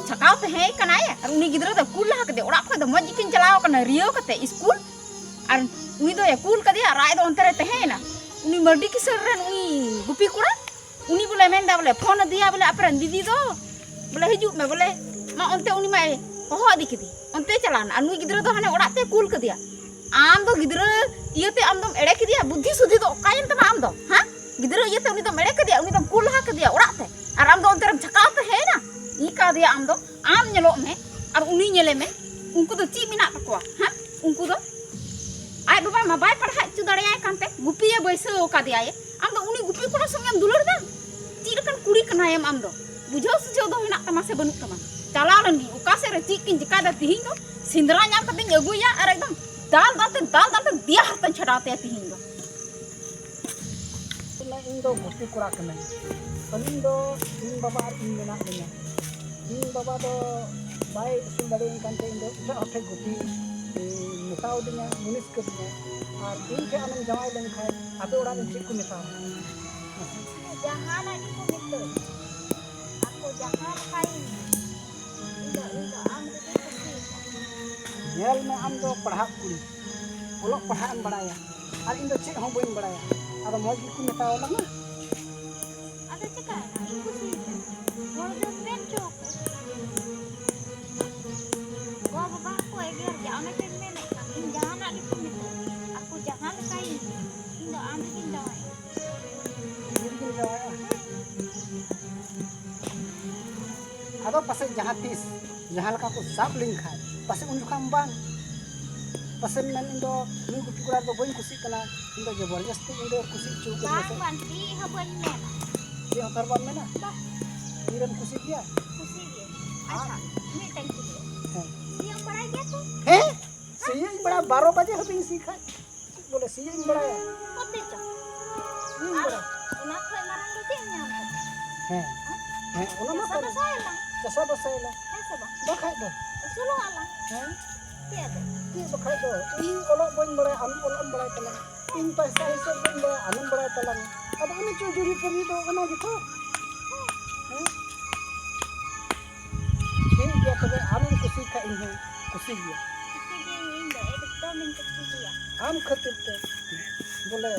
ᱪᱷᱟᱠᱟᱣ ᱛᱟᱦᱮᱸ ᱠᱟᱱᱟᱭ, ᱟᱨ ᱩᱱᱤ ᱜᱤᱫᱽᱨᱟᱹ ᱫᱚ ᱠᱩᱞ ᱞᱟᱦᱟ ᱠᱮᱫᱮ, ᱚᱲᱟᱜ ᱠᱷᱚᱱ ᱫᱚ ᱢᱚᱡᱽ ᱜᱮᱠᱤᱱ ᱪᱟᱞᱟᱣ ᱠᱟᱱᱟ ᱨᱤᱭᱟᱹᱣ ᱠᱟᱛᱮ ᱥᱠᱩᱞ, ᱟᱨ ᱩᱱᱤ ᱫᱚᱭ ᱠᱩᱞ ᱠᱟᱫᱮᱭᱟ ᱟᱨ ᱟᱡ ᱫᱚ ᱚᱱᱛᱮ ᱨᱮ ᱛᱟᱦᱮᱸᱭᱮᱱᱟ᱾ ᱩᱱᱤ ᱢᱟᱹᱨᱰᱤ ᱠᱤᱥᱟᱹᱬ ᱨᱮᱱ ᱩᱱᱤ ᱜᱩᱯᱤ ᱠᱚᱲᱟ, ᱩᱱᱤ ᱵᱚᱞᱮ ᱢᱮᱱᱫᱟ ᱵᱚᱞᱮ ᱯᱷᱳᱱ ᱟᱫᱮᱭᱟ ᱵᱚᱞᱮ, ᱟᱯᱮᱨᱮᱱ ᱫᱤᱫᱤ ᱫᱚ ᱵᱚᱞᱮ ᱦᱤᱡᱩᱜ ᱢᱮ ᱵᱚᱞᱮ, ᱢᱟ ᱚᱱᱛᱮ ᱩᱱᱤ ᱢᱟᱭ ᱦᱚᱦᱚ ᱤᱫᱤ ᱠᱮᱫᱮ, ᱚᱱᱛᱮ ᱪᱟᱞᱟᱣᱱᱟ, ᱟᱨ ᱱᱩᱭ ᱜᱤᱫᱽᱨᱟᱹ ᱫᱚ ᱦᱟᱱᱮ ᱚᱲᱟᱜ ᱛᱮ ᱠᱩᱞ ᱠᱟᱫᱮᱭᱟ᱾ ᱟᱢ ᱫᱚ ᱜᱤᱫᱽᱨᱟᱹ ᱤᱭᱟᱹᱛᱮ ᱟᱢ ᱫᱚᱢ ᱮᱲᱮ ᱠᱮᱫᱮᱭᱟ, ᱵᱩᱫᱽᱫᱷᱤ ᱥᱩᱫᱷᱤ ᱫᱚ ᱚᱠᱟᱭᱮᱱ ᱛᱟᱢᱟ ᱟᱢ ᱫᱚ? ᱦᱮᱸ, ᱜᱤᱫᱽᱨᱟᱹ ᱤᱭᱟᱹᱛᱮ ᱩᱱᱤ ᱫᱚᱢ ᱮᱲᱮ ᱠᱮᱫᱮᱭᱟ, ᱩᱱᱤ ᱫᱚᱢ ᱠᱩᱞ ᱞᱟᱦᱟ ᱠᱮᱫᱮᱭᱟ ᱚᱲᱟᱜ ᱛᱮ, ᱟᱨ ᱟᱢ ᱫᱚ ᱚᱱᱛᱮ ᱨᱮᱢ ᱪᱷᱟᱠᱟᱣ ᱛᱟᱦᱮᱸᱭᱮᱱᱟ, ᱤ ᱠᱟᱫᱮᱭᱟ ᱟᱢ ᱫᱚ᱾ ᱟᱢ ᱧᱮᱞᱚᱜ ᱢᱮ ᱟᱨ ᱩᱱᱤ ᱧᱮᱞᱮ ᱢᱮ, ᱩᱱᱠᱩ ᱫᱚ ᱪᱮᱫ ᱢᱮᱱᱟᱜ ᱛᱟᱠᱚᱣᱟ? ᱦᱮᱸ, ᱩᱱᱠᱩ ᱫᱚ ᱟᱡ ᱵᱟᱵᱟ ᱢᱟ ᱵᱟᱭ ᱯᱟᱲᱦᱟᱣ ᱦᱚᱪᱚ ᱫᱟᱲᱮᱭᱟᱭ ᱠᱟᱱᱛᱮ ᱜᱩᱯᱤᱭᱮ ᱵᱟᱹᱭᱥᱟᱹᱣ ᱟᱠᱟᱫᱮᱭᱟᱭ᱾ ᱟᱢ ᱫᱚ ᱩᱱᱤ ᱜᱩᱯᱤ ᱠᱚᱲᱟ ᱥᱚᱸᱜᱮᱢ ᱫᱩᱞᱟᱹᱲ ᱫᱟ? ᱪᱮᱫ ᱞᱮᱠᱟᱱ ᱠᱩᱲᱤ ᱠᱟᱱᱟᱭᱮᱢ ᱟᱢ ᱫᱚ? ᱵᱩᱡᱷᱟᱹᱣ ᱥᱩᱡᱷᱟᱹᱣ ᱫᱚ ᱦᱮᱱᱟᱜ ᱛᱟᱢᱟ ᱥᱮ ᱵᱟᱹᱱᱩᱜ ᱛᱟᱢᱟ? ᱪᱟᱞᱟᱣ ᱞᱮᱱ ᱜᱤᱧ, ᱚᱠᱟ ᱥᱮᱫ ᱨᱮ ᱪᱮᱫ ᱠᱤᱧ ᱪᱤᱠᱟᱭ ᱫᱟ ᱛᱤᱦᱤᱧ ᱫᱚ? ᱥᱮᱸᱫᱽᱨᱟ ᱧᱟᱢ ᱠᱟᱛᱮᱧ ᱟᱹᱜᱩᱭᱟ ᱟᱨ ᱮᱠᱫᱚᱢ ᱫᱟᱞ ᱫᱟᱞ ᱛᱮ, ᱫᱟᱞ ᱫᱟᱞ ᱛᱮ ᱫᱮᱭᱟ ᱦᱟᱨᱛᱟᱧ ᱪᱷᱟᱰᱟᱣ ᱛᱟᱭᱟ ᱛᱤᱦᱤᱧ ᱫᱚ᱾ ᱤᱧ ᱫᱚ ᱜᱩᱯᱤ ᱠᱚᱲᱟ ᱠᱟᱹᱱᱟᱹᱧ᱾ ᱟᱹᱞᱤᱧ ᱫᱚ ᱤᱧ ᱵᱟᱵᱟ ᱟᱨ ᱤᱧ ᱢᱮᱱᱟᱜ ᱞᱤᱧᱟ᱾ ᱤᱧ ᱵᱟᱵᱟ ᱫᱚ ᱵᱟᱭ ᱟᱹᱥᱩᱞ ᱫᱟᱲᱮᱭᱟᱹᱧ ᱠᱟᱱᱛᱮ ᱤᱧ ᱫᱚ ᱮᱴᱟᱜ ᱦᱚᱲ ᱴᱷᱮᱱ ᱜᱩᱯᱤ, ᱮ, ᱢᱮᱛᱟᱣ ᱫᱤᱧᱟ, ᱢᱩᱱᱤᱥ ᱠᱟᱹᱫᱤᱧᱟ᱾ ᱟᱨ ᱤᱧ ᱴᱷᱮᱱ ᱟᱢᱮᱢ ᱡᱟᱶᱟᱭ ᱞᱮᱱᱠᱷᱟᱱ ᱟᱯᱮ ᱚᱲᱟᱜ ᱨᱮᱱ ᱪᱮᱫ ᱠᱚ ᱢᱮᱛᱟᱣᱟ? ᱡᱟᱦᱟᱱᱟᱜ ᱜᱮᱠᱚ ᱢᱮᱛᱟᱹᱧ, ᱟᱠᱚ ᱡᱟᱦᱟᱸ ᱞᱮᱠᱟᱭᱤᱧ, ᱤᱧ ᱫᱚ, ᱤᱧ ᱫᱚ ᱟᱢ ᱨᱮᱜᱮᱧ ᱠᱩᱥᱤᱭᱟᱠᱟᱱᱟ᱾ ᱧᱮᱞ ᱢᱮ, ᱟᱢ ᱫᱚ ᱯᱟᱲᱦᱟᱜ ᱠᱩᱲᱤ, ᱚᱞᱚᱜ ᱯᱟᱲᱦᱟᱜ ᱮᱢ ᱵᱟᱲᱟᱭᱟ, ᱟᱨ ᱤᱧ ᱫᱚ ᱪᱮᱫ ᱦᱚᱸ ᱵᱟᱹᱧ ᱵᱟᱲᱟᱭᱟ᱾ ᱟᱫᱚ ᱢᱚᱡᱽ ᱜᱮᱠᱚ ᱢᱮᱛᱟᱣᱟᱞᱟᱝᱟ᱾ ᱟᱫᱚ ᱪᱤᱠᱟᱹᱭᱮᱱᱟ? ᱤᱧ ᱠᱩᱥᱤᱭᱟᱠᱟᱱᱟ᱾ ᱦᱚᱲ ᱫᱚ ᱢᱮᱱ ᱦᱚᱪᱚ ᱟᱠᱚ᱾ ᱜᱚ ᱵᱟᱵᱟ ᱦᱚᱸᱠᱚ ᱮᱜᱮᱨ ᱜᱮᱭᱟ, ᱚᱱᱮ ᱛᱚᱧ ᱢᱮᱱᱮᱫ ᱠᱟᱱ, ᱤᱧ ᱡᱟᱦᱟᱱᱟᱜ ᱜᱮᱠᱚ ᱢᱮᱛᱟᱹᱧ, ᱟᱠᱚ ᱡᱟᱦᱟᱸ ᱞᱮᱠᱟᱭᱤᱧ, ᱤᱧ ᱫᱚ ᱟᱢ ᱨᱮᱜᱤᱧ ᱡᱟᱶᱟᱭᱚᱜᱼᱟ᱾ ᱤᱧ ᱨᱮᱜᱤᱧ ᱡᱟᱶᱟᱭᱚᱜᱼᱟ? ᱟᱫᱚ ᱯᱟᱥᱮᱡ ᱡᱟᱦᱟᱸ ᱛᱤᱥ ᱡᱟᱦᱟᱸ ᱞᱮᱠᱟ ᱠᱚ ᱥᱟᱵ ᱞᱤᱧ ᱠᱷᱟᱡ, ᱯᱟᱥᱮᱡ ᱩᱱ ᱡᱚᱠᱷᱟᱱ ᱵᱟᱝ, ᱯᱟᱥᱮᱡ ᱢᱮᱱ, "ᱤᱧ ᱫᱚ ᱱᱩᱭ ᱜᱩᱯᱤ ᱠᱚᱲᱟ ᱨᱮᱫᱚ ᱵᱟᱹᱧ ᱠᱩᱥᱤᱜ ᱠᱟᱱᱟ, ᱤᱧ ᱫᱚ ᱡᱚᱵᱚᱨᱡᱚᱥᱛᱤ ᱤᱧ ᱫᱚ ᱠᱩᱥᱤ ᱦᱚᱪᱚ ᱠᱟᱹᱫᱤᱧᱟ ᱵᱟᱝ, ᱥᱮ?" ᱵᱟᱝ, ᱪᱮᱫ ᱦᱚᱸ ᱵᱟᱹᱧ ᱢᱮᱱᱟ᱾ ᱪᱮᱫ ᱦᱚᱸ ᱛᱚ ᱵᱟᱢ ᱢᱮᱱᱟ? ᱵᱟ᱾ ᱤᱧ ᱨᱮᱢ ᱠᱩᱥᱤ ᱜᱮᱭᱟ? ᱠᱩᱥᱤ ᱜᱮ᱾ ᱟᱪᱪᱷᱟ, ᱢᱤᱫᱴᱟᱝ ᱠᱩᱞᱤ᱾ ᱦᱮᱸ᱾ ᱥᱤᱭᱳᱜ ᱵᱟᱲᱟᱭ ᱜᱮᱭᱟ ᱛᱚ? ᱦᱮᱸ? ᱥᱤᱭᱟᱹᱧ ᱵᱟᱲᱟ, ᱵᱟᱨᱚ ᱵᱟᱡᱮ ᱦᱟᱹᱵᱤᱡ ᱤᱧ ᱥᱤ ᱠᱷᱟᱡ᱾ ᱪᱮᱫ ᱵᱚᱞᱮ ᱥᱤᱭᱟᱹᱧ ᱵᱟᱲᱟᱭᱟ? ᱠᱚᱛᱮ ᱪᱚ? ᱥᱤᱭᱟᱹᱧ ᱟᱨ ᱵᱟᱲᱟᱭᱟ᱾ ᱚᱱᱟ ᱠᱷᱚᱡ ᱢᱟᱨᱟᱝ ᱫᱚ ᱪᱮᱫ ᱮᱢ ᱧᱟᱢ ᱠᱟᱫᱟ? ᱦᱮᱸ᱾ ᱦᱮᱸ? ᱦᱮᱸ, ᱚᱱᱟ ᱢᱟ ᱪᱟᱥᱟ ᱠᱟᱱ ᱜᱮ᱾ ᱵᱟᱥᱟᱭᱟᱞᱟᱝ᱾ ᱪᱟᱥᱟ ᱵᱟᱥᱟᱭᱟᱞᱟᱝ᱾ ᱦᱮᱸ ᱥᱮ ᱵᱟᱝ? ᱵᱟᱠᱷᱟᱡ ᱫᱚ᱾ ᱟᱹᱥᱩᱞᱚᱜ ᱟᱞᱟᱝ᱾ ᱦᱮᱸ? ᱪᱮᱫ ᱟᱫᱚ? ᱪᱮᱫ ᱵᱟᱠᱷᱟᱡ ᱫᱚ? ᱤᱧ ᱚᱞᱚᱜ ᱵᱟᱹᱧ ᱵᱟᱲᱟᱭᱟ, ᱟᱢ ᱚᱞᱚᱜ ᱮᱢ ᱵᱟᱲᱟᱭ ᱛᱟᱞᱟᱝᱟ᱾ ᱤᱧ ᱯᱟᱭᱥᱟ ᱦᱤᱥᱟᱹᱵ ᱵᱟᱹᱧ ᱵᱟᱲᱟᱭᱟ, ᱟᱢᱮᱢ ᱵᱟᱲᱟᱭ ᱛᱟᱞᱟᱝᱟ᱾ ᱟᱫᱚ ᱩᱱᱤ ᱪᱚ ᱡᱩᱨᱤ ᱯᱟᱹᱨᱤ ᱫᱚ ᱚᱱᱟ ᱜᱮᱛᱚ᱾ ᱦᱮᱸ? ᱴᱷᱤᱠ ᱜᱮᱭᱟ, ᱛᱚᱵᱮ ᱟᱢᱮᱢ ᱠᱩᱥᱤ ᱠᱷᱟᱡ ᱤᱧ ᱦᱚᱸ ᱠᱩᱥᱤ ᱜᱮᱭᱟ᱾ ᱠᱩᱥᱤ ᱜᱤᱭᱟᱹᱧ ᱤᱧ ᱫᱚ, ᱮᱠᱫᱚᱢᱤᱧ ᱠᱩᱥᱤ ᱜᱮᱭᱟ᱾ ᱟᱢ ᱠᱷᱟᱹᱛᱤᱨ ᱛᱮ ᱵᱚᱞᱮ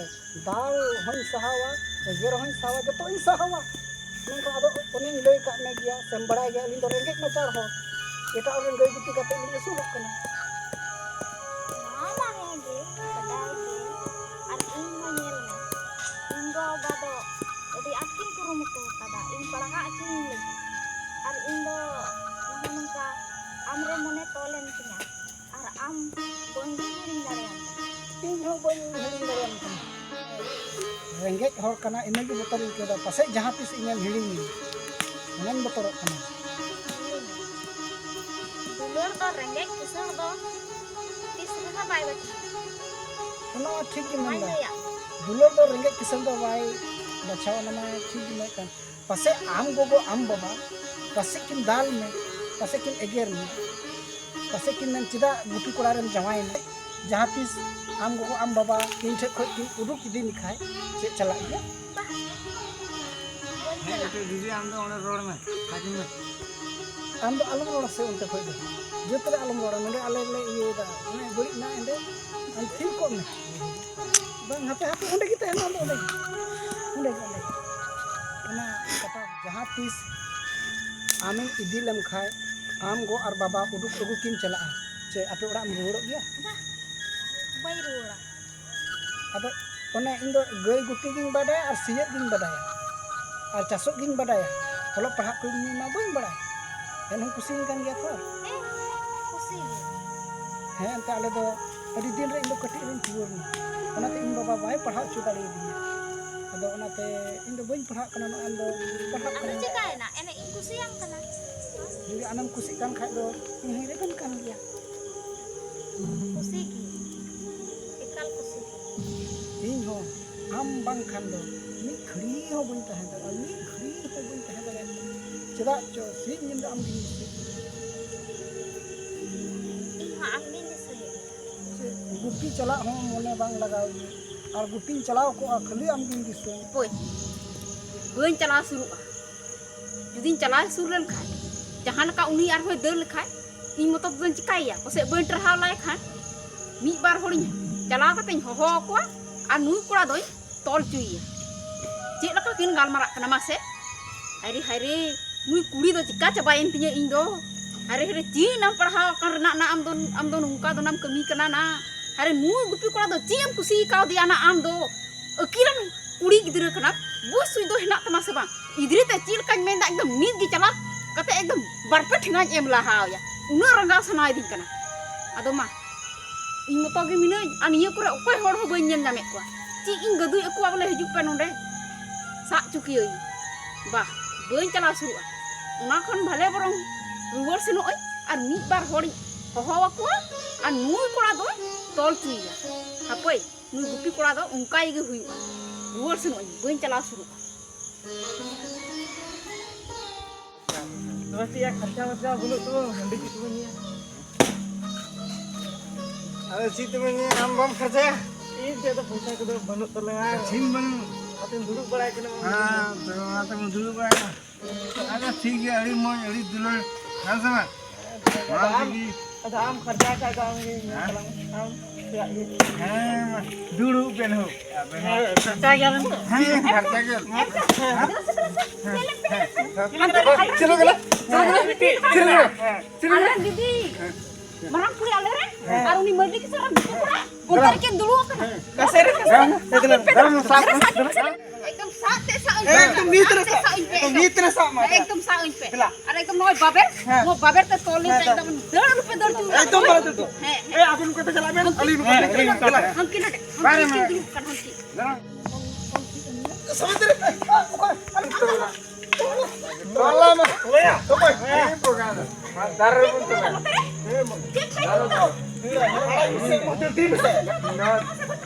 ᱫᱟᱞ ᱦᱚᱸᱧ ᱥᱟᱦᱟᱣᱟ, ᱮᱜᱮᱨ ᱦᱚᱸᱧ ᱥᱟᱦᱟᱣᱟ, ᱡᱚᱛᱚᱧ ᱥᱟᱦᱟᱣᱟ᱾ ᱢᱮᱱᱠᱷᱟᱱ ᱟᱫᱚ ᱚᱱᱮᱧ ᱞᱟᱹᱭ ᱠᱟᱜ ᱢᱮ ᱜᱮᱭᱟ, ᱥᱮᱢ ᱵᱟᱲᱟᱭ ᱜᱮᱭᱟ, ᱟᱹᱞᱤᱧ ᱫᱚ ᱨᱮᱸᱜᱮᱡ ᱱᱟᱪᱟᱨ ᱦᱚᱲ, ᱮᱴᱟᱜ ᱨᱮᱱ ᱜᱟᱹᱭ ᱜᱩᱯᱤ ᱠᱟᱛᱮ ᱞᱤᱧ ᱟᱹᱥᱩᱞᱚᱜ ᱠᱟᱱᱟ᱾ ᱱᱚᱣᱟ ᱢᱟ ᱦᱮᱸ ᱜᱮ, ᱵᱟᱰᱟᱭ ᱜᱮ᱾ ᱟᱨ ᱤᱧ ᱦᱚᱸ ᱧᱮᱞ ᱢᱮ, ᱤᱧ ᱜᱚ ᱵᱟᱵᱟ ᱫᱚ ᱟᱹᱰᱤ ᱟᱸᱴ ᱠᱤᱱ ᱠᱩᱨᱩᱢᱩᱴᱩ ᱟᱠᱟᱫᱟ ᱤᱧ ᱯᱟᱲᱦᱟᱜ ᱦᱚᱪᱚᱧ ᱞᱟᱹᱜᱤᱫ᱾ ᱟᱨ ᱤᱧ ᱫᱚ ᱱᱚᱜᱼᱚ ᱱᱚᱝᱠᱟ ᱟᱢᱨᱮ ᱢᱚᱱᱮ ᱛᱚᱞ ᱮᱱ ᱛᱤᱧᱟ᱾ ᱟᱨ ᱟᱢ ᱵᱟᱹᱧ ᱦᱤᱲᱤᱧ ᱫᱟᱲᱮᱭᱟᱢ ᱠᱟᱱᱟ᱾ ᱤᱧ ᱦᱚᱸ ᱵᱟᱹᱧ ᱦᱤᱲᱤᱧ ᱫᱟᱲᱮᱭᱟᱢ ᱠᱟᱱᱟ᱾ ᱨᱮᱸᱜᱮᱡ ᱦᱚᱲ ᱠᱟᱱᱟ, ᱤᱱᱟᱹᱜᱮ ᱵᱚᱛᱚᱨᱤᱧ ᱟᱹᱭᱠᱟᱹᱣᱫᱟ, ᱯᱟᱥᱮᱡ ᱡᱟᱦᱟᱸ ᱛᱤᱥ ᱤᱧᱮᱢ ᱦᱤᱲᱤᱧ᱾ ᱚᱱᱟᱧ ᱵᱚᱛᱚᱨᱚᱜ ᱠᱟᱱᱟ᱾ ᱫᱩᱞᱟᱹᱲ ᱫᱚ ᱨᱮᱸᱜᱮᱡ ᱠᱤᱥᱟᱹᱬ ᱫᱚ ᱛᱤᱥ ᱨᱮᱦᱚᱸ ᱵᱟᱭ ᱵᱟᱹᱪᱷᱟᱹᱣᱟ᱾ ᱚᱱᱟ ᱢᱟ ᱴᱷᱤᱠ ᱜᱮ ᱢᱮᱱᱫᱟ᱾ ᱫᱩᱞᱟᱹᱲ ᱫᱚ ᱨᱮᱸᱜᱮᱡ ᱠᱤᱥᱟᱹᱬ ᱫᱚ ᱵᱟᱭ ᱵᱟᱪᱷᱟᱣᱟ, ᱚᱱᱟ ᱢᱟ ᱴᱷᱤᱠ ᱜᱮ ᱢᱮᱱ ᱠᱟᱱ᱾ ᱯᱟᱥᱮᱡ ᱟᱢ ᱜᱚᱜᱚ, ᱟᱢ ᱵᱟᱵᱟ, ᱯᱟᱥᱮᱡ ᱠᱤᱱ ᱫᱟᱞ ᱢᱮ, ᱯᱟᱥᱮᱡ ᱠᱤᱱ ᱮᱜᱮᱨ ᱢᱮ, ᱯᱟᱥᱮᱡ ᱠᱤᱱ ᱢᱮᱱ, "ᱪᱮᱫᱟᱜ ᱜᱩᱯᱤ ᱠᱚᱲᱟ ᱨᱮᱢ ᱡᱟᱶᱟᱭᱮᱱᱟ?" ᱡᱟᱦᱟᱸ ᱛᱤᱥ ᱟᱢ ᱜᱚᱜᱚ, ᱟᱢ ᱵᱟᱵᱟ ᱤᱧ ᱴᱷᱮᱡ ᱠᱷᱚᱡ ᱠᱤᱱ ᱩᱰᱩᱠ ᱤᱫᱤ ᱢᱮᱠᱷᱟᱡ, ᱪᱮᱫ ᱪᱟᱞᱟᱜ ᱜᱮᱭᱟ? ᱦᱮᱸ, ᱫᱤᱫᱤ, ᱟᱢ ᱫᱚ ᱚᱸᱰᱮ ᱨᱚᱲ ᱢᱮ, ᱥᱟᱭᱤᱰ ᱢᱮ᱾ ᱟᱢ ᱫᱚ ᱟᱞᱚᱢ ᱨᱚᱲᱟ ᱥᱮ ᱚᱱᱛᱮ ᱠᱷᱚᱡ ᱫᱚ, ᱡᱟᱹᱛ ᱨᱮ ᱟᱞᱚᱢ ᱨᱚᱲᱟ᱾ ᱱᱚᱰᱮ ᱟᱞᱮ ᱞᱮ ᱤᱭᱟᱹᱭᱮᱫᱟ, ᱚᱱᱮ ᱵᱟᱹᱲᱤᱡ ᱱᱟ ᱚᱸᱰᱮ, ᱟᱢ ᱛᱷᱤᱨ ᱠᱚᱜ ᱢᱮ᱾ ᱵᱟᱝ, ᱦᱟᱯᱮ, ᱦᱟᱯᱮ, ᱚᱸᱰᱮ ᱜᱮ ᱛᱟᱦᱮᱱ ᱢᱮ, ᱟᱢ ᱫᱚ ᱚᱸᱰᱮ ᱜᱮ, ᱚᱸᱰᱮ ᱜᱮ, ᱚᱸᱰᱮ ᱜᱮ᱾ ᱚᱱᱟ ᱠᱟᱛᱷᱟ, ᱡᱟᱦᱟᱸ ᱛᱤᱥ ᱟᱢᱮᱢ ᱤᱫᱤ ᱞᱮᱢ ᱠᱷᱟᱡ, ᱟᱢ ᱜᱚ ᱟᱨ ᱵᱟᱵᱟ ᱩᱰᱩᱠ ᱟᱹᱜᱩ ᱠᱤᱱ ᱪᱟᱞᱟᱜᱼᱟ᱾ ᱪᱮ ᱟᱯᱮ ᱚᱲᱟᱜ ᱮᱢ ᱨᱩᱣᱟᱹᱲᱚᱜ ᱜᱮᱭᱟ? ᱵᱟ, ᱵᱟᱹᱧ ᱨᱩᱣᱟᱹᱲᱟ᱾ ᱟᱫᱚ ᱚᱱᱮ ᱤᱧ ᱫᱚ ᱜᱟᱹᱭ ᱜᱩᱯᱤ ᱜᱤᱧ ᱵᱟᱰᱟᱭᱟ ᱟᱨ ᱥᱤᱭᱳᱜ ᱜᱤᱧ ᱵᱟᱰᱟᱭᱟ ᱟᱨ ᱪᱟᱥᱚᱜ ᱜᱤᱧ ᱵᱟᱰᱟᱭᱟ᱾ ᱚᱞᱚᱜ ᱯᱟᱲᱦᱟᱜ ᱠᱚ ᱢᱟ ᱵᱟᱹᱧ ᱵᱟᱲᱟᱭ᱾ ᱮᱱᱦᱚᱸ ᱠᱩᱥᱤᱧ ᱠᱟᱱ ᱜᱮᱭᱟ ᱛᱚ᱾ ᱦᱮᱸ, ᱠᱩᱥᱤ ᱜᱮ᱾ ᱦᱮᱸ, ᱮᱱᱛᱮ ᱟᱞᱮ ᱫᱚ ᱟᱹᱰᱤ ᱫᱤᱱ ᱨᱮ ᱤᱧ ᱫᱚ ᱠᱟᱹᱴᱤᱡ ᱨᱤᱧ ᱴᱩᱣᱟᱹᱨ ᱮᱱᱟ᱾ ᱚᱱᱟᱛᱮ ᱤᱧ ᱵᱟᱵᱟ ᱵᱟᱭ ᱯᱟᱲᱦᱟᱣ ᱦᱚᱪᱚ ᱫᱟᱲᱮᱭᱟᱫᱤᱧᱟ᱾ ᱟᱫᱚ ᱚᱱᱟᱛᱮ ᱤᱧ ᱫᱚ ᱵᱟᱹᱧ ᱯᱟᱲᱦᱟᱜ ᱠᱟᱱᱟ, ᱱᱚᱜᱼᱚᱭ ᱟᱢ ᱫᱚ ᱯᱟᱲᱦᱟᱜ ᱟᱫᱚ ᱠᱟᱱᱟ᱾ ᱪᱤᱠᱟᱹᱭᱮᱱᱟ? ᱮᱱᱮᱡ ᱤᱧ ᱠᱩᱥᱤᱭᱟᱢ ᱠᱟᱱᱟ᱾ ᱡᱩᱫᱤ ᱟᱢᱮᱢ ᱠᱩᱥᱤᱜ ᱠᱟᱱ ᱠᱷᱟᱡ ᱫᱚ ᱤᱧ ᱦᱚᱸᱧ ᱨᱮᱵᱮᱱ ᱠᱟᱱ ᱜᱮᱭᱟ᱾ ᱠᱩᱥᱤ ᱜᱮ, ᱮᱠᱟᱞ ᱠᱩᱥᱤ ᱜᱮ᱾ ᱤᱧ ᱦᱚᱸ ᱟᱢ ᱵᱟᱝᱠᱷᱟᱱ ᱫᱚ ᱢᱤᱫ ᱜᱷᱟᱹᱲᱤ ᱦᱚᱸ ᱵᱟᱹᱧ ᱛᱟᱦᱮᱸ ᱫᱟᱲᱮᱭᱟᱜᱼᱟ, ᱢᱤᱫ ᱜᱷᱟᱹᱲᱤ ᱦᱚᱸ ᱵᱟᱹᱧ ᱛᱟᱦᱮᱸ ᱫᱟᱲᱮᱭᱟᱜᱼᱟ᱾ ᱪᱮᱫᱟᱜ ᱪᱚ ᱥᱤᱧ ᱧᱤᱫᱟᱹ ᱟᱢ ᱜᱤᱧ ᱫᱤᱥᱟᱹᱭᱟ᱾ ᱤᱧ ᱦᱚᱸ ᱟᱢ ᱜᱤᱧ ᱫᱤᱥᱟᱹᱭᱮᱫ ᱢᱮᱭᱟ᱾ ᱪᱮᱫ ᱜᱩᱯᱤ ᱪᱟᱞᱟᱜ ᱦᱚᱸ ᱢᱚᱱᱮ ᱵᱟᱝ ᱞᱟᱜᱟᱣ ᱤᱧᱟᱹ, ᱟᱨ ᱜᱩᱯᱤᱧ ᱪᱟᱞᱟᱣ ᱠᱚᱜᱼᱟ, ᱠᱷᱟᱹᱞᱤ ᱟᱢ ᱜᱤᱧ ᱫᱤᱥᱟᱹᱭᱟ᱾ ᱦᱳᱭ, ᱵᱟᱹᱧ ᱪᱟᱞᱟᱣ ᱥᱩᱨᱩᱜᱼᱟ᱾ ᱡᱩᱫᱤᱧ ᱪᱟᱞᱟᱣ ᱥᱩᱨ ᱞᱮᱱᱠᱷᱟᱱ, ᱡᱟᱦᱟᱸ ᱞᱮᱠᱟ ᱩᱱᱤ ᱟᱨᱦᱚᱸᱭ ᱫᱟᱹᱲ ᱞᱮᱠᱷᱟᱱ, ᱤᱧ ᱢᱚᱛᱚ ᱛᱮᱫᱚᱧ ᱪᱤᱠᱟᱹᱭᱮᱭᱟ? ᱯᱟᱥᱮᱡ ᱵᱟᱹᱧ ᱴᱟᱨᱦᱟᱣ ᱞᱟᱭ ᱠᱷᱟᱱ, ᱢᱤᱫ ᱵᱟᱨ ᱦᱚᱲᱤᱧ ᱪᱟᱞᱟᱣ ᱠᱟᱛᱮᱧ ᱦᱚᱦᱚ ᱟᱠᱚᱣᱟ, ᱟᱨ ᱱᱩᱭ ᱠᱚᱲᱟ ᱫᱚᱧ ᱛᱚᱞ ᱦᱚᱪᱚᱭᱮᱭᱟ᱾ ᱪᱮᱫ ᱞᱮᱠᱟ ᱠᱤᱱ ᱜᱟᱞᱢᱟᱨᱟᱜ ᱠᱟᱱᱟ ᱢᱟᱥᱮ? ᱦᱟᱭᱨᱮ, ᱦᱟᱭᱨᱮ, ᱱᱩᱭ ᱠᱩᱲᱤ ᱫᱚ ᱪᱤᱠᱟ ᱪᱟᱵᱟᱭᱮᱱ ᱛᱤᱧᱟᱹ ᱤᱧ ᱫᱚ? ᱦᱟᱭᱨᱮ, ᱦᱟᱭᱨᱮ, ᱪᱮᱫ ᱮᱢ ᱯᱟᱲᱦᱟᱣ ᱟᱠᱟᱱ ᱨᱮᱱᱟᱜ ᱱᱟ ᱟᱢ ᱫᱚ, ᱟᱢ ᱫᱚ ᱱᱚᱝᱠᱟ ᱫᱚ ᱱᱟᱢ ᱠᱟᱹᱢᱤ ᱠᱟᱱᱟ ᱱᱟ? ᱦᱟᱭᱨᱮ, ᱱᱩᱭ ᱜᱩᱯᱤ ᱠᱚᱲᱟ ᱫᱚ ᱪᱮᱫ ᱮᱢ ᱠᱩᱥᱤ ᱠᱟᱣᱫᱮᱭᱟ ᱱᱟ ᱟᱢ ᱫᱚ? ᱟᱹᱠᱤᱞᱟᱱ ᱠᱩᱲᱤ ᱜᱤᱫᱽᱨᱟᱹ ᱠᱟᱱᱟᱢ, ᱵᱩᱡᱽ ᱥᱩᱡᱽ ᱫᱚ ᱦᱮᱱᱟᱜ ᱛᱟᱢᱟ ᱥᱮ ᱵᱟᱝ? ᱜᱤᱫᱽᱨᱟᱹ ᱛᱮ ᱪᱮᱫ ᱞᱮᱠᱟᱧ ᱢᱮᱱᱫᱟ, ᱮᱠᱫᱚᱢ ᱱᱤᱛ ᱜᱮ ᱪᱟᱞᱟᱣ ᱠᱟᱛᱮ ᱮᱠᱫᱚᱢ ᱵᱟᱨ ᱯᱮ ᱴᱷᱮᱸᱜᱟᱧ ᱮᱢ ᱞᱟᱦᱟᱣᱟᱭᱟ, ᱩᱱᱟᱹᱜ ᱨᱟᱸᱜᱟᱣ ᱥᱟᱱᱟᱭᱮᱫᱤᱧ ᱠᱟᱱᱟ᱾ ᱟᱫᱚ ᱢᱟ, ᱤᱧ ᱢᱚᱛᱚ ᱜᱮ ᱢᱤᱱᱟᱹᱧ ᱟᱨ ᱱᱤᱭᱟᱹ ᱠᱚᱨᱮ ᱚᱠᱚᱭ ᱦᱚᱲ ᱦᱚᱸ ᱵᱟᱹᱧ ᱧᱮᱞ ᱧᱟᱢᱮᱫ ᱠᱚᱣᱟ᱾ ᱪᱮᱫ ᱤᱧ ᱜᱟᱹᱫᱩᱡ ᱟᱠᱚᱣᱟ ᱵᱚᱞᱮ ᱦᱤᱡᱩᱜ ᱯᱮ ᱱᱚᱸᱰᱮ ᱥᱟᱵ ᱪᱩᱠᱤᱭᱟᱹᱧ? ᱵᱟᱦ, ᱵᱟᱹᱧ ᱪᱟᱞᱟᱣ ᱥᱩᱨᱩᱜᱼᱟ᱾ ᱚᱱᱟ ᱠᱷᱚᱱ ᱵᱷᱟᱞᱮ ᱵᱚᱨᱚᱝ ᱨᱩᱣᱟᱹᱲ ᱥᱮᱱᱚᱜ ᱟᱹᱧ ᱟᱨ ᱢᱤᱫ ᱵᱟᱨ ᱦᱚᱲᱤᱧ ᱦᱚᱦᱚ ᱟᱠᱚᱣᱟ ᱟᱨ ᱱᱩᱭ ᱠᱚᱲᱟ ᱫᱚᱧ ᱛᱚᱞ ᱪᱩᱭᱮᱭᱟ᱾ ᱦᱟᱯᱳᱭ, ᱱᱩᱭ ᱜᱩᱯᱤ ᱠᱚᱲᱟ ᱫᱚ ᱚᱱᱠᱟᱭ ᱜᱮ ᱦᱩᱭᱩᱜᱼᱟ᱾ ᱨᱩᱣᱟᱹᱲ ᱥᱮᱱᱚᱜ ᱟᱹᱧ, ᱵᱟᱹᱧ ᱪᱟᱞᱟᱣ ᱥᱩᱨᱩᱜᱼᱟ᱾ ᱛᱚᱵᱮ ᱪᱮᱫ ᱭᱟ, ᱠᱷᱟᱨᱪᱟ ᱢᱟᱨᱪᱟ ᱵᱟᱹᱱᱩᱜ ᱛᱟᱵᱚᱱ, ᱦᱟᱺᱰᱤ ᱪᱮᱫ ᱛᱮᱵᱚᱱ ᱧᱩᱭᱟ? ᱟᱫᱚ ᱪᱮᱫ ᱛᱮᱵᱚᱱ ᱧᱩᱭᱟ? ᱟᱢ ᱵᱟᱢ ᱠᱷᱟᱨᱪᱟᱭᱟ? ᱤᱧ ᱴᱷᱮᱡ ᱫᱚ ᱯᱚᱭᱥᱟ ᱠᱚᱫᱚ ᱵᱟᱹᱱᱩᱜ ᱛᱟᱞᱟᱝᱟ᱾ ᱪᱮᱫ ᱵᱟᱹᱱᱩᱜ? ᱚᱱᱟᱛᱮᱧ ᱫᱩᱲᱩᱵ ᱵᱟᱲᱟᱭ ᱠᱟᱱᱟ᱾ ᱦᱮᱸ, ᱛᱚ ᱚᱱᱟᱛᱮᱢ ᱫᱩᱲᱩᱵ ᱵᱟᱲᱟᱭ ᱠᱟᱱᱟ᱾ ᱟᱫᱚ ᱴᱷᱤᱠ ᱜᱮᱭᱟ, ᱟᱹᱰᱤ ᱢᱚᱡᱽ, ᱟᱹᱰᱤ ᱫᱩᱞᱟᱹᱲ᱾ ᱦᱮᱸ ᱥᱮ ᱵᱟᱝ? ᱚᱱᱟ ᱟᱫᱚ ᱟᱢ, ᱛᱮᱜᱮ᱾ ᱟᱫᱚ ᱟᱢ ᱠᱷᱟᱨᱪᱟ ᱠᱷᱟᱡ ᱫᱚ ᱟᱢ ᱜᱮ ᱧᱮᱞ ᱦᱮᱸ? ᱛᱟᱞᱟᱝ ᱢᱮ᱾ ᱟᱢ ᱪᱮᱫᱟᱜ ᱜᱮ? ᱦᱮᱸ, ᱢᱟ, ᱫᱩᱲᱩᱵ ᱵᱮᱱ ᱦᱳ᱾ ᱟᱵᱮᱱ ᱦᱚᱸ᱾ ᱦᱮᱸ, ᱠᱷᱟᱨᱪᱟ ᱜᱮᱭᱟᱵᱮᱱ ᱛᱚ? ᱦᱮᱸ, ᱠᱷᱟᱨᱪᱟ ᱜᱮ᱾ ᱦᱮᱸ, ᱦᱮᱸ, ᱦᱮᱸ᱾ ᱪᱮᱫ ᱞᱮᱠᱟ? ᱪᱮᱫ ᱞᱮᱠᱟ? ᱪᱮᱫ ᱞᱮᱠᱟ? ᱟᱞᱮ ᱨᱮᱱ ᱫᱤᱫᱤ, ᱦᱮᱸ᱾ ᱢᱟᱨᱟᱝ ᱠᱩᱲᱤ ᱟᱞᱮ ᱨᱮᱱ, ᱦᱮᱸ᱾ ᱟᱨ ᱩᱱᱤ ᱢᱟᱹᱨᱰᱤ ᱠᱤᱥᱳᱨ ᱨᱮᱱ ᱫᱤᱠᱩ ᱠᱚᱲᱟ, ᱚᱱᱛᱮ ᱨᱮᱠᱤᱱ ᱫᱩᱲᱩᱵ ᱟᱠᱟᱱᱟ᱾ ᱠᱟᱥᱮ ᱨᱮ, ᱠᱟᱥᱮ ᱨᱮ᱾ ᱫᱮᱞᱟ, ᱫᱮᱞᱟ, ᱥᱟᱵ ᱢᱮ᱾ ᱮᱠᱫᱚᱢ ᱥᱟᱵ ᱛᱮ ᱥᱟᱵ ᱟᱹᱧ ᱯᱮ᱾ ᱮᱠᱫᱚᱢ ᱱᱤᱛ ᱨᱮ ᱥᱟᱵ᱾ ᱥᱟᱵ ᱟᱹᱧ ᱯᱮ᱾ ᱮᱠᱫᱚᱢ ᱱᱤᱛ ᱨᱮ ᱥᱟᱵ ᱢᱮ᱾ ᱮᱠᱫᱚᱢ ᱥᱟᱵ ᱟᱹᱧ ᱯᱮ᱾ ᱫᱮᱞᱟ᱾ ᱟᱨ ᱮᱠᱫᱚᱢ ᱱᱚᱜᱼᱚᱭ ᱵᱟᱵᱮᱨ, ᱦᱮᱸ᱾ ᱱᱚᱣᱟ ᱵᱟᱵᱮᱨ ᱛᱮ ᱛᱚᱞ ᱞᱤᱧ ᱦᱮᱸ, ᱯᱮ, ᱛᱚᱞ᱾ ᱮᱠᱫᱚᱢ ᱫᱟᱹᱲ ᱟᱞᱚ ᱯᱮ ᱫᱟᱹᱲ ᱦᱚᱪᱚ ᱞᱤᱧᱟ᱾ ᱮᱠᱫᱚᱢ ᱵᱟᱞᱮ ᱫᱟᱹᱲ ᱦᱚᱪᱚ᱾ ᱦᱮᱸ, ᱦᱮᱸ᱾ ᱮ, ᱟᱵᱮᱱ ᱱᱚᱝᱠᱟ ᱛᱮ ᱪᱟᱞᱟᱜ ᱵᱮᱱ, ᱦᱟᱱᱠᱤ ᱟᱹᱞᱤᱧ ᱱᱚᱝᱠᱟ ᱛᱮᱞᱤᱧ ᱪᱟᱞᱟᱜᱼᱟ᱾ ᱦᱟᱱᱠᱤ ᱱᱚᱰᱮ, ᱵᱟᱭ ᱦᱟᱱᱠᱤ ᱨᱮᱢᱟ᱾ ᱫᱩᱲᱩᱵ ᱠᱟᱱ, ᱦᱟᱱᱠᱤ᱾ ᱫᱮᱞᱟ᱾ ᱥᱟᱢᱟᱝ ᱨᱮ᱾ ᱛᱚᱞᱟ ᱢᱟ᱾ ᱚᱠᱚᱭ? ᱦᱮᱸ, ᱯᱨᱳᱜᱨᱟᱢ ᱨᱮ᱾ ᱫᱟᱨᱮ ᱨᱮᱵᱚᱱ ᱛᱚᱞᱟ᱾ ᱦᱮᱸ, ᱢᱟ᱾ ᱪᱮᱫ ᱯᱮ ᱫᱟᱨᱮ ᱩᱛᱩ? ᱫᱚ? ᱟᱲᱟᱜ ᱢᱮᱥᱮ, ᱢᱟ, ᱫᱟᱹᱲ ᱤᱫᱤ ᱢᱮᱥᱮ᱾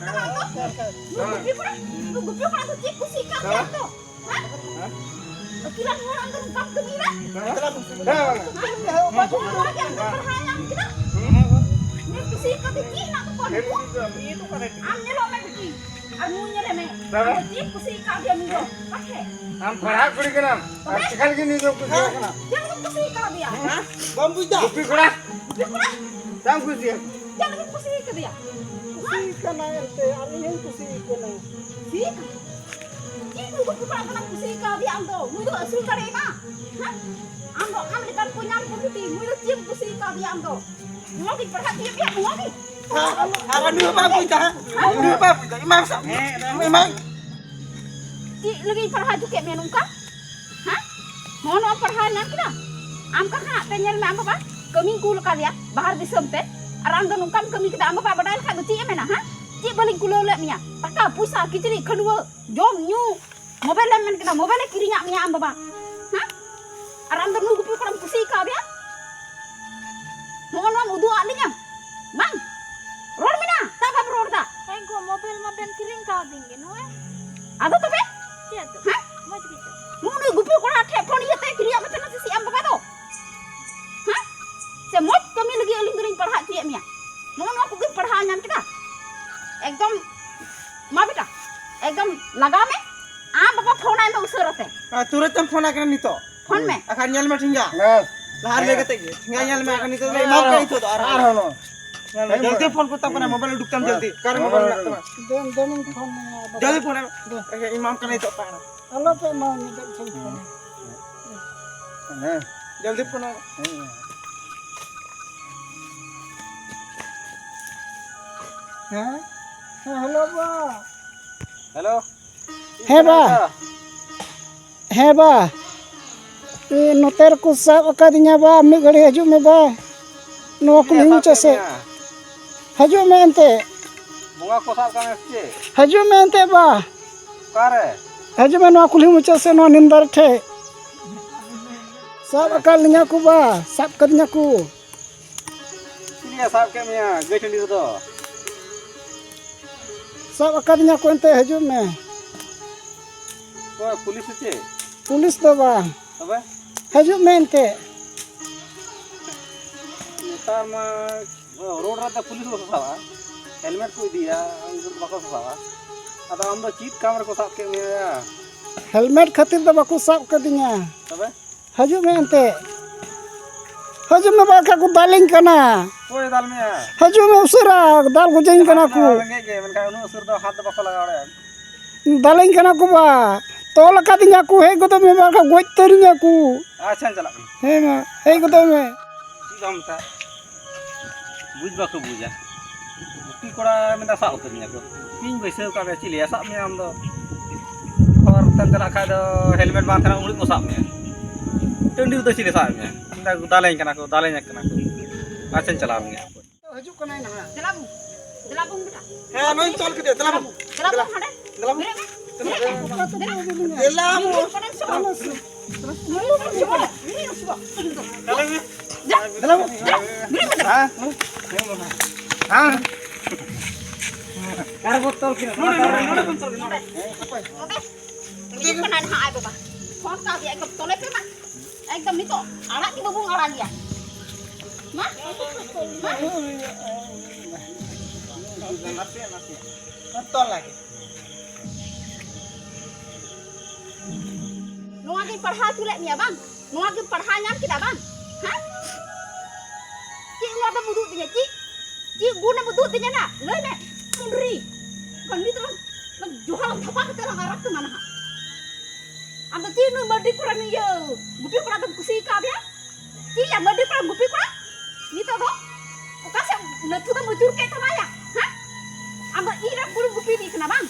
ᱱᱩᱭ ᱜᱩᱯᱤ ᱠᱚᱲᱟ, ᱱᱩᱭ ᱜᱩᱯᱤ ᱠᱚᱲᱟ ᱫᱚ ᱪᱮᱫ ᱠᱩᱥᱤ ᱠᱟᱱ ᱛᱟᱭᱟ ᱛᱚ? ᱦᱮᱸ? ᱟᱹᱠᱤᱞᱟᱱ ᱦᱚᱲ ᱟᱢ ᱫᱚ ᱱᱚᱝᱠᱟᱢ ᱠᱟᱹᱢᱤᱭᱮᱫᱟ? ᱦᱮᱸ? ᱦᱮᱸ, ᱵᱟᱵᱟ᱾ ᱱᱚᱣᱟ ᱜᱮ ᱟᱢ ᱫᱚ ᱯᱟᱲᱦᱟᱣ ᱧᱟᱢ ᱠᱮᱫᱟ? ᱦᱮᱸ? ᱱᱩᱭ ᱠᱩᱥᱤ ᱠᱟᱛᱮ ᱪᱮᱫ ᱦᱮᱱᱟᱜ ᱛᱟᱠᱚᱣᱟ ᱱᱩᱠᱩ? ᱟᱢ ᱧᱮᱞᱚᱜ ᱢᱮ ᱵᱤᱴᱤ᱾ ᱟᱨ ᱱᱩᱭ ᱧᱮᱞᱮ ᱢᱮ᱾ ᱵᱟᱵᱟ᱾ ᱟᱢ ᱫᱚ ᱪᱮᱫ ᱠᱩᱥᱤ ᱠᱟᱣᱫᱮᱭᱟ ᱱᱩᱭ ᱫᱚ? ᱚᱠᱟ ᱴᱷᱮᱡ? ᱟᱢ ᱯᱟᱲᱦᱟᱜ ᱠᱩᱲᱤ ᱠᱟᱱᱟᱢ᱾ ᱟᱨ ᱛᱚᱵᱮ? ᱪᱮᱠᱟ ᱞᱟᱹᱜᱤᱫ ᱱᱩᱭ ᱫᱚᱢ ᱠᱩᱥᱤᱭᱟᱭ ᱠᱟᱱᱟ? ᱪᱮᱫ ᱞᱟᱹᱜᱤᱫ ᱠᱩᱥᱤ ᱠᱟᱣᱫᱮᱭᱟ? ᱦᱮᱸ? ᱵᱟᱢ ᱵᱩᱡᱽ ᱫᱟ? ᱜᱩᱯᱤ ᱠᱚᱲᱟ᱾ ᱜᱩᱯᱤ ᱠᱚᱲᱟ? ᱪᱮᱫ ᱮᱢ ᱠᱩᱥᱤᱭᱟᱭ? ᱪᱮᱫ ᱞᱟᱹᱜᱤᱫ ᱠᱩᱥᱤ ᱠᱟᱫᱮᱭᱟ? ᱠᱩᱥᱤ ᱠᱟᱱᱟ ᱮᱱᱛᱮ, ᱟᱨ ᱤᱧ ᱦᱚᱸᱧ ᱠᱩᱥᱤ ᱠᱟᱱᱟ᱾ ᱠᱩᱥᱤ ᱠᱟᱱᱟ? ᱪᱮᱫ ᱱᱩᱭ ᱜᱩᱯᱤ ᱠᱚᱲᱟ ᱠᱟᱱᱟ ᱠᱩᱥᱤ ᱠᱟᱣᱫᱮᱭᱟ ᱟᱢ ᱫᱚ? ᱱᱩᱭ ᱫᱚ ᱟᱹᱥᱩᱞ ᱫᱟᱲᱮᱭᱟᱢᱟ? ᱦᱮᱸ? ᱟᱢ ᱫᱚ ᱟᱢ ᱞᱮᱠᱟᱱ ᱠᱚ ᱧᱟᱢ ᱠᱚ ᱡᱩᱫᱤ, ᱱᱩᱭ ᱫᱚ ᱪᱮᱫ ᱮᱢ ᱠᱩᱥᱤ ᱠᱟᱣᱫᱮᱭᱟ ᱟᱢ ᱫᱚ? ᱱᱚᱣᱟ ᱜᱮ ᱯᱟᱲᱦᱟᱜ ᱛᱮᱜᱮ ᱯᱮᱭᱟ, ᱱᱚᱣᱟ ᱜᱮ? ᱟᱨ ᱱᱩᱭ ᱦᱚᱸ ᱵᱟᱭ ᱵᱩᱡᱽ ᱫᱟ, ᱦᱮᱸ? ᱱᱩᱭ ᱦᱚᱸ ᱵᱟᱭ ᱵᱩᱡᱽ ᱫᱟ, ᱮᱢᱟᱭ ᱢᱮᱥᱮ᱾ ᱦᱮᱸ, ᱮᱢᱟᱭ᱾ ᱪᱮᱫ ᱞᱟᱹᱜᱤᱫ ᱯᱟᱲᱦᱟᱣ ᱦᱚᱪᱚ ᱠᱮᱫ ᱢᱮᱭᱟ ᱱᱚᱝᱠᱟ? ᱦᱮᱸ? ᱱᱚᱜᱼᱚ ᱱᱚᱣᱟ ᱯᱟᱲᱦᱟᱣ ᱧᱟᱢ ᱠᱮᱫᱟ? ᱟᱢ ᱠᱟᱠᱷᱟᱱᱟᱜ ᱛᱮ ᱧᱮᱞ ᱢᱮ, ᱟᱢ ᱵᱟᱵᱟ ᱠᱟᱹᱢᱤᱧ ᱠᱩᱞ ᱟᱠᱟᱫᱮᱭᱟ ᱵᱟᱦᱟᱨ ᱫᱤᱥᱚᱢ ᱛᱮ᱾ ᱟᱨ ᱟᱢ ᱫᱚ ᱱᱚᱝᱠᱟᱢ ᱠᱟᱹᱢᱤ ᱠᱮᱫᱟ, ᱟᱢ ᱵᱟᱵᱟ ᱵᱟᱰᱟᱭ ᱞᱮᱠᱷᱟᱡ ᱫᱚ ᱪᱮᱫ ᱮ ᱢᱮᱱᱟ? ᱦᱮᱸ? ᱪᱮᱫ ᱵᱟᱹᱞᱤᱧ ᱠᱩᱞᱟᱹᱣ ᱞᱮᱫ ᱢᱮᱭᱟ? ᱴᱟᱠᱟ, ᱯᱩᱭᱥᱟ, ᱠᱤᱪᱨᱤᱡ, ᱠᱷᱟᱹᱰᱩᱣᱟᱹ, ᱡᱚᱢ, ᱧᱩ, ᱢᱳᱵᱟᱭᱤᱞ ᱮᱢ ᱢᱮᱱ ᱠᱮᱫᱟ, ᱢᱳᱵᱟᱭᱤᱞ ᱮ ᱠᱤᱨᱤᱧᱟᱜ ᱢᱮᱭᱟ ᱟᱢ ᱵᱟᱵᱟ᱾ ᱦᱮᱸ? ᱟᱨ ᱟᱢ ᱫᱚ ᱱᱩᱭ ᱜᱩᱯᱤ ᱠᱚᱲᱟᱢ ᱠᱩᱥᱤ ᱟᱠᱟᱣᱫᱮᱭᱟ? ᱱᱚᱜᱼᱚ ᱱᱚᱣᱟᱢ ᱩᱫᱩᱜ ᱟᱫ ᱞᱤᱧᱟ? ᱵᱟᱝ? ᱨᱚᱲ ᱢᱮᱱᱟᱜᱼᱟ, ᱛᱟ ᱵᱟᱢ ᱨᱚᱲ ᱫᱟ᱾ ᱦᱮᱸ ᱜᱚ, ᱢᱳᱵᱟᱭᱤᱞ ᱢᱟ ᱵᱮᱱ ᱠᱤᱨᱤᱧ ᱠᱟᱣᱫᱤᱧ ᱜᱮ ᱱᱚᱜᱼᱚᱭ᱾ ᱟᱫᱚ ᱛᱚᱵᱮ? ᱪᱮᱫ ᱫᱚ? ᱦᱮᱸ? ᱢᱚᱡᱽ ᱜᱮ ᱪᱚ᱾ ᱱᱩᱜᱼᱩ ᱱᱩᱭ ᱜᱩᱯᱤ ᱠᱚᱲᱟ ᱴᱷᱮᱡ ᱯᱷᱳᱱ ᱤᱭᱟᱹᱛᱮ ᱠᱤᱨᱤᱧᱟᱜ ᱢᱮ ᱛᱟᱦᱮᱱᱟ ᱥᱮ ᱪᱮᱫ ᱟᱢ ᱵᱟᱵᱟ ᱫᱚ? ᱦᱮᱸ? ᱥᱮ ᱢᱚᱡᱽ ᱠᱟᱹᱢᱤ ᱞᱟᱹᱜᱤᱫ ᱟᱹᱞᱤᱧ ᱫᱚᱞᱤᱧ ᱯᱟᱲᱦᱟᱣ ᱦᱚᱪᱚᱭᱮᱫ ᱢᱮᱭᱟ? ᱱᱚᱜᱼᱚ ᱱᱚᱣᱟ ᱠᱚᱜᱮᱢ ᱯᱟᱲᱦᱟᱣ ᱧᱟᱢ ᱠᱮᱫᱟ? ᱮᱠᱫᱚᱢ, ᱢᱟ ᱵᱮᱴᱟ, ᱮᱠᱫᱚᱢ ᱞᱟᱜᱟᱣ ᱢᱮ᱾ ᱟᱢ ᱵᱟᱵᱟ ᱯᱷᱳᱱ ᱟᱭ ᱢᱮ ᱩᱥᱟᱹᱨᱟ ᱛᱮ᱾ ᱟᱨ ᱛᱩᱨᱟᱹᱛ ᱮᱢ ᱯᱷᱳᱱ ᱟᱭ ᱠᱟᱱᱟ ᱱᱤᱛᱚᱜ? ᱯᱷᱳᱱ ᱢᱮ᱾ ᱟᱠᱷᱟᱱ ᱧᱮᱞ ᱢᱮ ᱴᱷᱮᱸᱜᱟ᱾ ᱦᱮᱸ᱾ ᱞᱟᱦᱟ ᱨᱮ ᱞᱟᱹᱭ ᱠᱟᱛᱮ ᱜᱮ᱾ ᱴᱷᱮᱸᱜᱟ ᱧᱮᱞ ᱢᱮ, ᱟᱠᱷᱟᱱ ᱱᱤᱛᱚᱜ ᱫᱚ ᱮᱢᱟᱢ ᱠᱟᱱᱟ ᱱᱤᱛᱚᱜ ᱫᱚ ᱟᱨ ᱟᱨᱦᱚᱸ ᱱᱚ᱾ ᱧᱮᱞ ᱢᱮ, ᱡᱚᱞᱫᱤ ᱯᱷᱳᱱ ᱠᱚᱛᱟᱢ ᱠᱟᱱᱟ, ᱢᱳᱵᱟᱭᱤᱞ ᱩᱰᱩᱠ ᱛᱟᱢ ᱡᱚᱞᱫᱤ᱾ ᱚᱠᱟᱨᱮ ᱢᱳᱵᱟᱭᱤᱞ ᱢᱮᱱᱟᱜ ᱛᱟᱢᱟ? ᱫᱮᱱ, ᱫᱮᱱᱤᱧ ᱯᱷᱳᱱ ᱟᱭᱟ ᱵᱟᱵᱟ᱾ ᱡᱚᱞᱫᱤ ᱯᱷᱳᱱ ᱟᱭ ᱢᱮ᱾ ᱫᱮ᱾ ᱮᱢᱟᱢ ᱠᱟᱱᱟ ᱱᱤᱛᱚᱜ ᱯᱟᱲᱟ᱾ ᱟᱞᱚ ᱯᱮ ᱮᱢᱟᱣᱟᱹᱧᱟ, ᱫᱮᱱ ᱥᱮᱧ ᱯᱷᱳᱱᱟ᱾ ᱦᱮᱸ᱾ ᱡᱚᱞᱫᱤ ᱯᱷᱳᱱ ᱟᱭ ᱢᱮ᱾ ᱦᱮᱸ? ᱦᱮᱸ, ᱦᱮᱞᱳ ᱵᱟ᱾ ᱦᱮᱞᱳ᱾ ᱦᱮᱸ ᱵᱟ᱾ ᱦᱮᱸ ᱵᱟ, ᱤᱧ ᱱᱚᱛᱮ ᱨᱮᱠᱚ ᱥᱟᱵ ᱟᱠᱟᱫᱤᱧᱟ ᱵᱟ, ᱢᱤᱫ ᱜᱷᱟᱹᱲᱤᱡ ᱦᱤᱡᱩᱜ ᱢᱮ ᱵᱟ, ᱱᱚᱣᱟ ᱪᱤᱞᱤ ᱠᱩᱞᱦᱤ ᱥᱟᱵ ᱢᱩᱪᱟᱹᱫ ᱠᱮᱫ ᱥᱮᱫ᱾ ᱢᱮᱭᱟ? ᱦᱤᱡᱩᱜ ᱢᱮ ᱮᱱᱛᱮ᱾ ᱵᱚᱸᱜᱟ ᱠᱚ ᱥᱟᱵ ᱠᱟᱜ ᱢᱮᱭᱟ ᱥᱮ ᱪᱮᱫ? ᱦᱤᱡᱩᱜ ᱢᱮ ᱮᱱᱛᱮ ᱵᱟ᱾ ᱚᱠᱟᱨᱮ? ᱦᱤᱡᱩᱜ ᱢᱮ ᱱᱚᱣᱟ ᱠᱩᱞᱦᱤ ᱢᱩᱪᱟᱹᱫ ᱥᱮᱫ, ᱱᱚᱣᱟ ᱱᱤᱢ ᱫᱟᱨᱮ ᱴᱷᱮᱡ᱾ ᱥᱟᱵ ᱟᱠᱟᱫ ᱞᱤᱧᱟ ᱠᱚ ᱵᱟ, ᱥᱟᱵ ᱠᱟᱫᱤᱧᱟ ᱠᱚ᱾ ᱪᱤᱞᱤᱭ ᱥᱟᱵ ᱠᱮᱫ ᱢᱮᱭᱟ ᱜᱟᱹᱭ ᱴᱟᱺᱰᱤ ᱨᱮᱫᱚ? ᱥᱟᱵ ᱟᱠᱟᱫᱤᱧᱟ ᱠᱚ ᱮᱱᱛᱮ, ᱦᱤᱡᱩᱜ ᱢᱮ᱾ ᱚᱠᱚᱭ, ᱯᱩᱞᱤᱥ ᱥᱮ ᱪᱮᱫ? ᱯᱩᱞᱤᱥ ᱫᱚ ᱵᱟᱝ᱾ ᱛᱚᱵᱮ? ᱦᱤᱡᱩᱜ ᱢᱮ ᱮᱱᱛᱮ᱾ ᱱᱮᱛᱟᱨ ᱢᱟ ᱨᱳᱰ ᱨᱮ ᱯᱩᱞᱤᱥ ᱵᱟᱠᱚ ᱥᱟᱵᱟ, ᱦᱮᱞᱢᱮᱴ ᱠᱚ ᱤᱫᱤᱭᱟ, ᱩᱱᱠᱩ ᱫᱚ ᱵᱟᱠᱚ ᱥᱟᱵᱟ᱾ ᱟᱫᱚ ᱟᱢ ᱫᱚ ᱪᱮᱫ ᱠᱟᱢ ᱨᱮᱠᱚ ᱥᱟᱵ ᱠᱮᱫ ᱢᱮᱭᱟ ᱭᱟ? ᱦᱮᱞᱢᱮᱴ ᱠᱷᱟᱹᱛᱤᱨ ᱫᱚ ᱵᱟᱠᱚ ᱥᱟᱵ ᱠᱟᱫᱤᱧᱟ᱾ ᱛᱚᱵᱮ? ᱦᱤᱡᱩᱜ ᱢᱮ ᱮᱱᱛᱮ᱾ ᱦᱤᱡᱩᱜ ᱢᱮ, ᱵᱟᱠᱷᱟᱡ ᱠᱚ ᱫᱟᱞᱤᱧ ᱠᱟᱱᱟ᱾ ᱚᱠᱚᱭ ᱫᱟᱞ ᱢᱮᱭᱟ? ᱦᱤᱡᱩᱜ ᱢᱮ ᱩᱥᱟᱹᱨᱟ, ᱫᱟᱞ ᱜᱚᱡᱟᱹᱧ ᱠᱟᱱᱟ ᱠᱚ᱾ ᱨᱮᱸᱜᱮᱡ ᱜᱮ, ᱢᱮᱱᱠᱷᱟᱱ ᱩᱱᱟᱹᱜ ᱩᱥᱟᱹᱨ ᱫᱚ ᱦᱟᱛ ᱫᱚ ᱵᱟᱠᱚ ᱞᱟᱜᱟᱣ ᱫᱟᱲᱮᱭᱟᱜᱼᱟ᱾ ᱫᱟᱞᱤᱧ ᱠᱟᱱᱟ ᱠᱚ ᱵᱟ, ᱛᱚᱞ ᱟᱠᱟᱫᱤᱧᱟ ᱠᱚ, ᱦᱮᱡ ᱜᱚᱫᱚᱜ ᱢᱮ, ᱵᱟᱠᱷᱟᱡ ᱜᱚᱡ ᱩᱛᱟᱹᱨᱤᱧᱟ ᱠᱚ᱾ ᱟᱪᱪᱷᱟᱧ ᱪᱟᱞᱟᱜ ᱠᱟᱱᱟ᱾ ᱦᱮᱸ ᱢᱟ, ᱦᱮᱡ ᱜᱚᱫᱚᱜ ᱢᱮ᱾ ᱪᱮᱫ ᱵᱟᱢ ᱢᱮᱛᱟᱭ? ᱵᱩᱡᱽ ᱵᱟᱠᱚ ᱵᱩᱡᱟ᱾ ᱜᱩᱯᱤ ᱠᱚᱲᱟ ᱢᱮᱱᱫᱟ ᱥᱟᱵ ᱩᱛᱟᱹᱨᱤᱧᱟ ᱠᱚ᱾ ᱛᱤᱧ ᱵᱟᱹᱭᱥᱟᱹᱣ ᱠᱟᱜ ᱢᱮᱭᱟ, ᱪᱮᱫ ᱞᱟᱹᱭᱟ, ᱥᱟᱵ ᱢᱮᱭᱟ ᱟᱢ ᱫᱚ᱾ ᱦᱚᱨ ᱛᱮᱢ ᱪᱟᱞᱟᱜ ᱠᱷᱟᱡ ᱫᱚ ᱦᱮᱞᱢᱮᱴ ᱵᱟᱝ ᱛᱟᱦᱮᱱᱟ, ᱩᱱᱤ ᱠᱚ ᱥᱟᱵ ᱢᱮᱭᱟ᱾ ᱴᱟᱺᱰᱤ ᱨᱮᱫᱚ ᱪᱮᱫ ᱞᱮ ᱥᱟᱵ ᱢᱮᱭᱟ? ᱢᱮᱱᱫᱟ ᱫᱟᱞᱮᱧ ᱠᱟᱱᱟ ᱠᱚ, ᱫᱟᱞᱮᱧ ᱠᱟᱱᱟ ᱠᱚ᱾ ᱟᱪᱪᱷᱟᱧ ᱪᱟᱞᱟᱣ ᱞᱮᱱ ᱜᱮ᱾ ᱦᱤᱡᱩᱜ ᱠᱟᱱᱟᱭ ᱱᱟᱦᱟᱜ᱾ ᱫᱮᱞᱟ ᱵᱚᱱ᱾ ᱫᱮᱞᱟ ᱵᱚᱱ ᱵᱮᱴᱟ᱾ ᱦᱮᱸ, ᱱᱚᱜᱼᱚᱭ ᱛᱚᱞ ᱠᱮᱫᱮᱭᱟ, ᱫᱮᱞᱟ ᱵᱚᱱ᱾ ᱫᱮᱞᱟ ᱵᱚᱱ ᱦᱟᱸᱰᱮ᱾ ᱫᱮᱞᱟ ᱵᱚᱱ᱾ ᱵᱮᱨᱮᱫ ᱢᱮ᱾ ᱫᱮᱞᱟ ᱵᱚᱱ᱾ ᱵᱮᱨᱮᱫ ᱢᱮ᱾ ᱫᱮᱞᱟ ᱵᱚᱱ᱾ ᱦᱤᱡᱩᱜ ᱠᱟᱱᱟᱭ ᱥᱮ ᱵᱟᱝ? ᱫᱮᱞᱟ ᱵᱚᱱ᱾ ᱫᱮᱞᱟ ᱵᱚᱱ᱾ ᱵᱮᱨᱮᱫ ᱢᱮ᱾ ᱦᱮᱸ᱾ ᱦᱮᱸ᱾ ᱚᱠᱟ ᱨᱮᱵᱚ ᱛᱚᱞ ᱠᱮᱫᱟ? ᱱᱚᱰᱮ, ᱱᱚᱰᱮ, ᱱᱚᱰᱮ ᱵᱚᱱ ᱛᱚᱞ ᱠᱮᱫᱟ᱾ ᱱᱚᱰᱮ᱾ ᱱᱚᱰᱮ᱾ ᱦᱤᱡᱩᱜ ᱠᱟᱱᱟᱭ ᱱᱟᱦᱟᱜ ᱟᱡ ᱵᱟᱵᱟ᱾ ᱯᱷᱳᱱ ᱠᱟᱣᱫᱮᱭᱟ, ᱮᱠᱫᱚᱢ ᱛᱚᱞᱮ ᱯᱮ ᱢᱟ᱾ ᱮᱠᱫᱚᱢ ᱱᱤᱛᱚᱜ ᱟᱲᱟᱜ ᱜᱮ ᱵᱟᱵᱚᱱ ᱟᱲᱟᱜᱮᱭᱟ᱾ ᱢᱟ, ᱢᱟ᱾ ᱱᱟᱥᱮ, ᱱᱟᱥᱮ᱾ ᱛᱚᱞ ᱞᱟᱜᱮ᱾ ᱱᱚᱣᱟ ᱜᱮᱧ ᱯᱟᱲᱦᱟᱣ ᱦᱚᱪᱚ ᱞᱮᱫ ᱢᱮᱭᱟ ᱵᱟᱝ? ᱱᱚᱣᱟ ᱜᱮᱢ ᱯᱟᱲᱦᱟᱣ ᱧᱟᱢ ᱠᱮᱫᱟ ᱵᱟᱝ? ᱦᱮᱸ? ᱪᱮᱫ ᱱᱚᱣᱟ ᱫᱚᱢ ᱩᱫᱩᱜ ᱫᱤᱧᱟ? ᱪᱮᱫ, ᱪᱮᱫ ᱜᱩᱱᱮᱢ ᱩᱫᱩᱜ ᱫᱤᱧᱟ ᱱᱟ? ᱞᱟᱹᱭ ᱢᱮ᱾ ᱯᱩᱸᱰᱨᱤ᱾ ᱠᱷᱟᱹᱱᱰᱤ ᱛᱮᱞᱟᱝ ᱡᱚᱦᱟᱨ ᱫᱷᱟᱯᱟ ᱠᱟᱛᱮ ᱞᱟᱝ ᱟᱨᱟᱜ ᱠᱟᱱᱟ ᱱᱟᱦᱟᱜ᱾ ᱟᱢ ᱫᱚ ᱪᱮᱫ ᱱᱩᱭ ᱢᱟᱹᱨᱰᱤ ᱠᱚᱲᱟ ᱱᱩᱭ ᱤᱭᱟᱹ ᱜᱩᱯᱤ ᱠᱚᱲᱟ ᱫᱚᱢ ᱠᱩᱥᱤ ᱟᱠᱟᱫᱮᱭᱟ? ᱪᱮᱫ ᱭᱟ ᱢᱟᱹᱨᱰᱤ ᱠᱚᱲᱟ ᱜᱩᱯᱤ ᱠᱚᱲᱟ? ᱱᱤᱛᱚᱜ ᱫᱚ ᱚᱠᱟ ᱥᱮᱫ ᱱᱟᱹᱛᱷᱩ ᱫᱚᱢ ᱟᱹᱪᱩᱨ ᱠᱮᱫ ᱛᱟᱢᱟ ᱭᱟ? ᱦᱮᱸ? ᱟᱢ ᱫᱚ ᱤᱧ ᱨᱮᱱ ᱠᱩᱲᱤᱢ ᱜᱩᱯᱤ ᱤᱫᱤ ᱠᱟᱱᱟ ᱵᱟᱝ?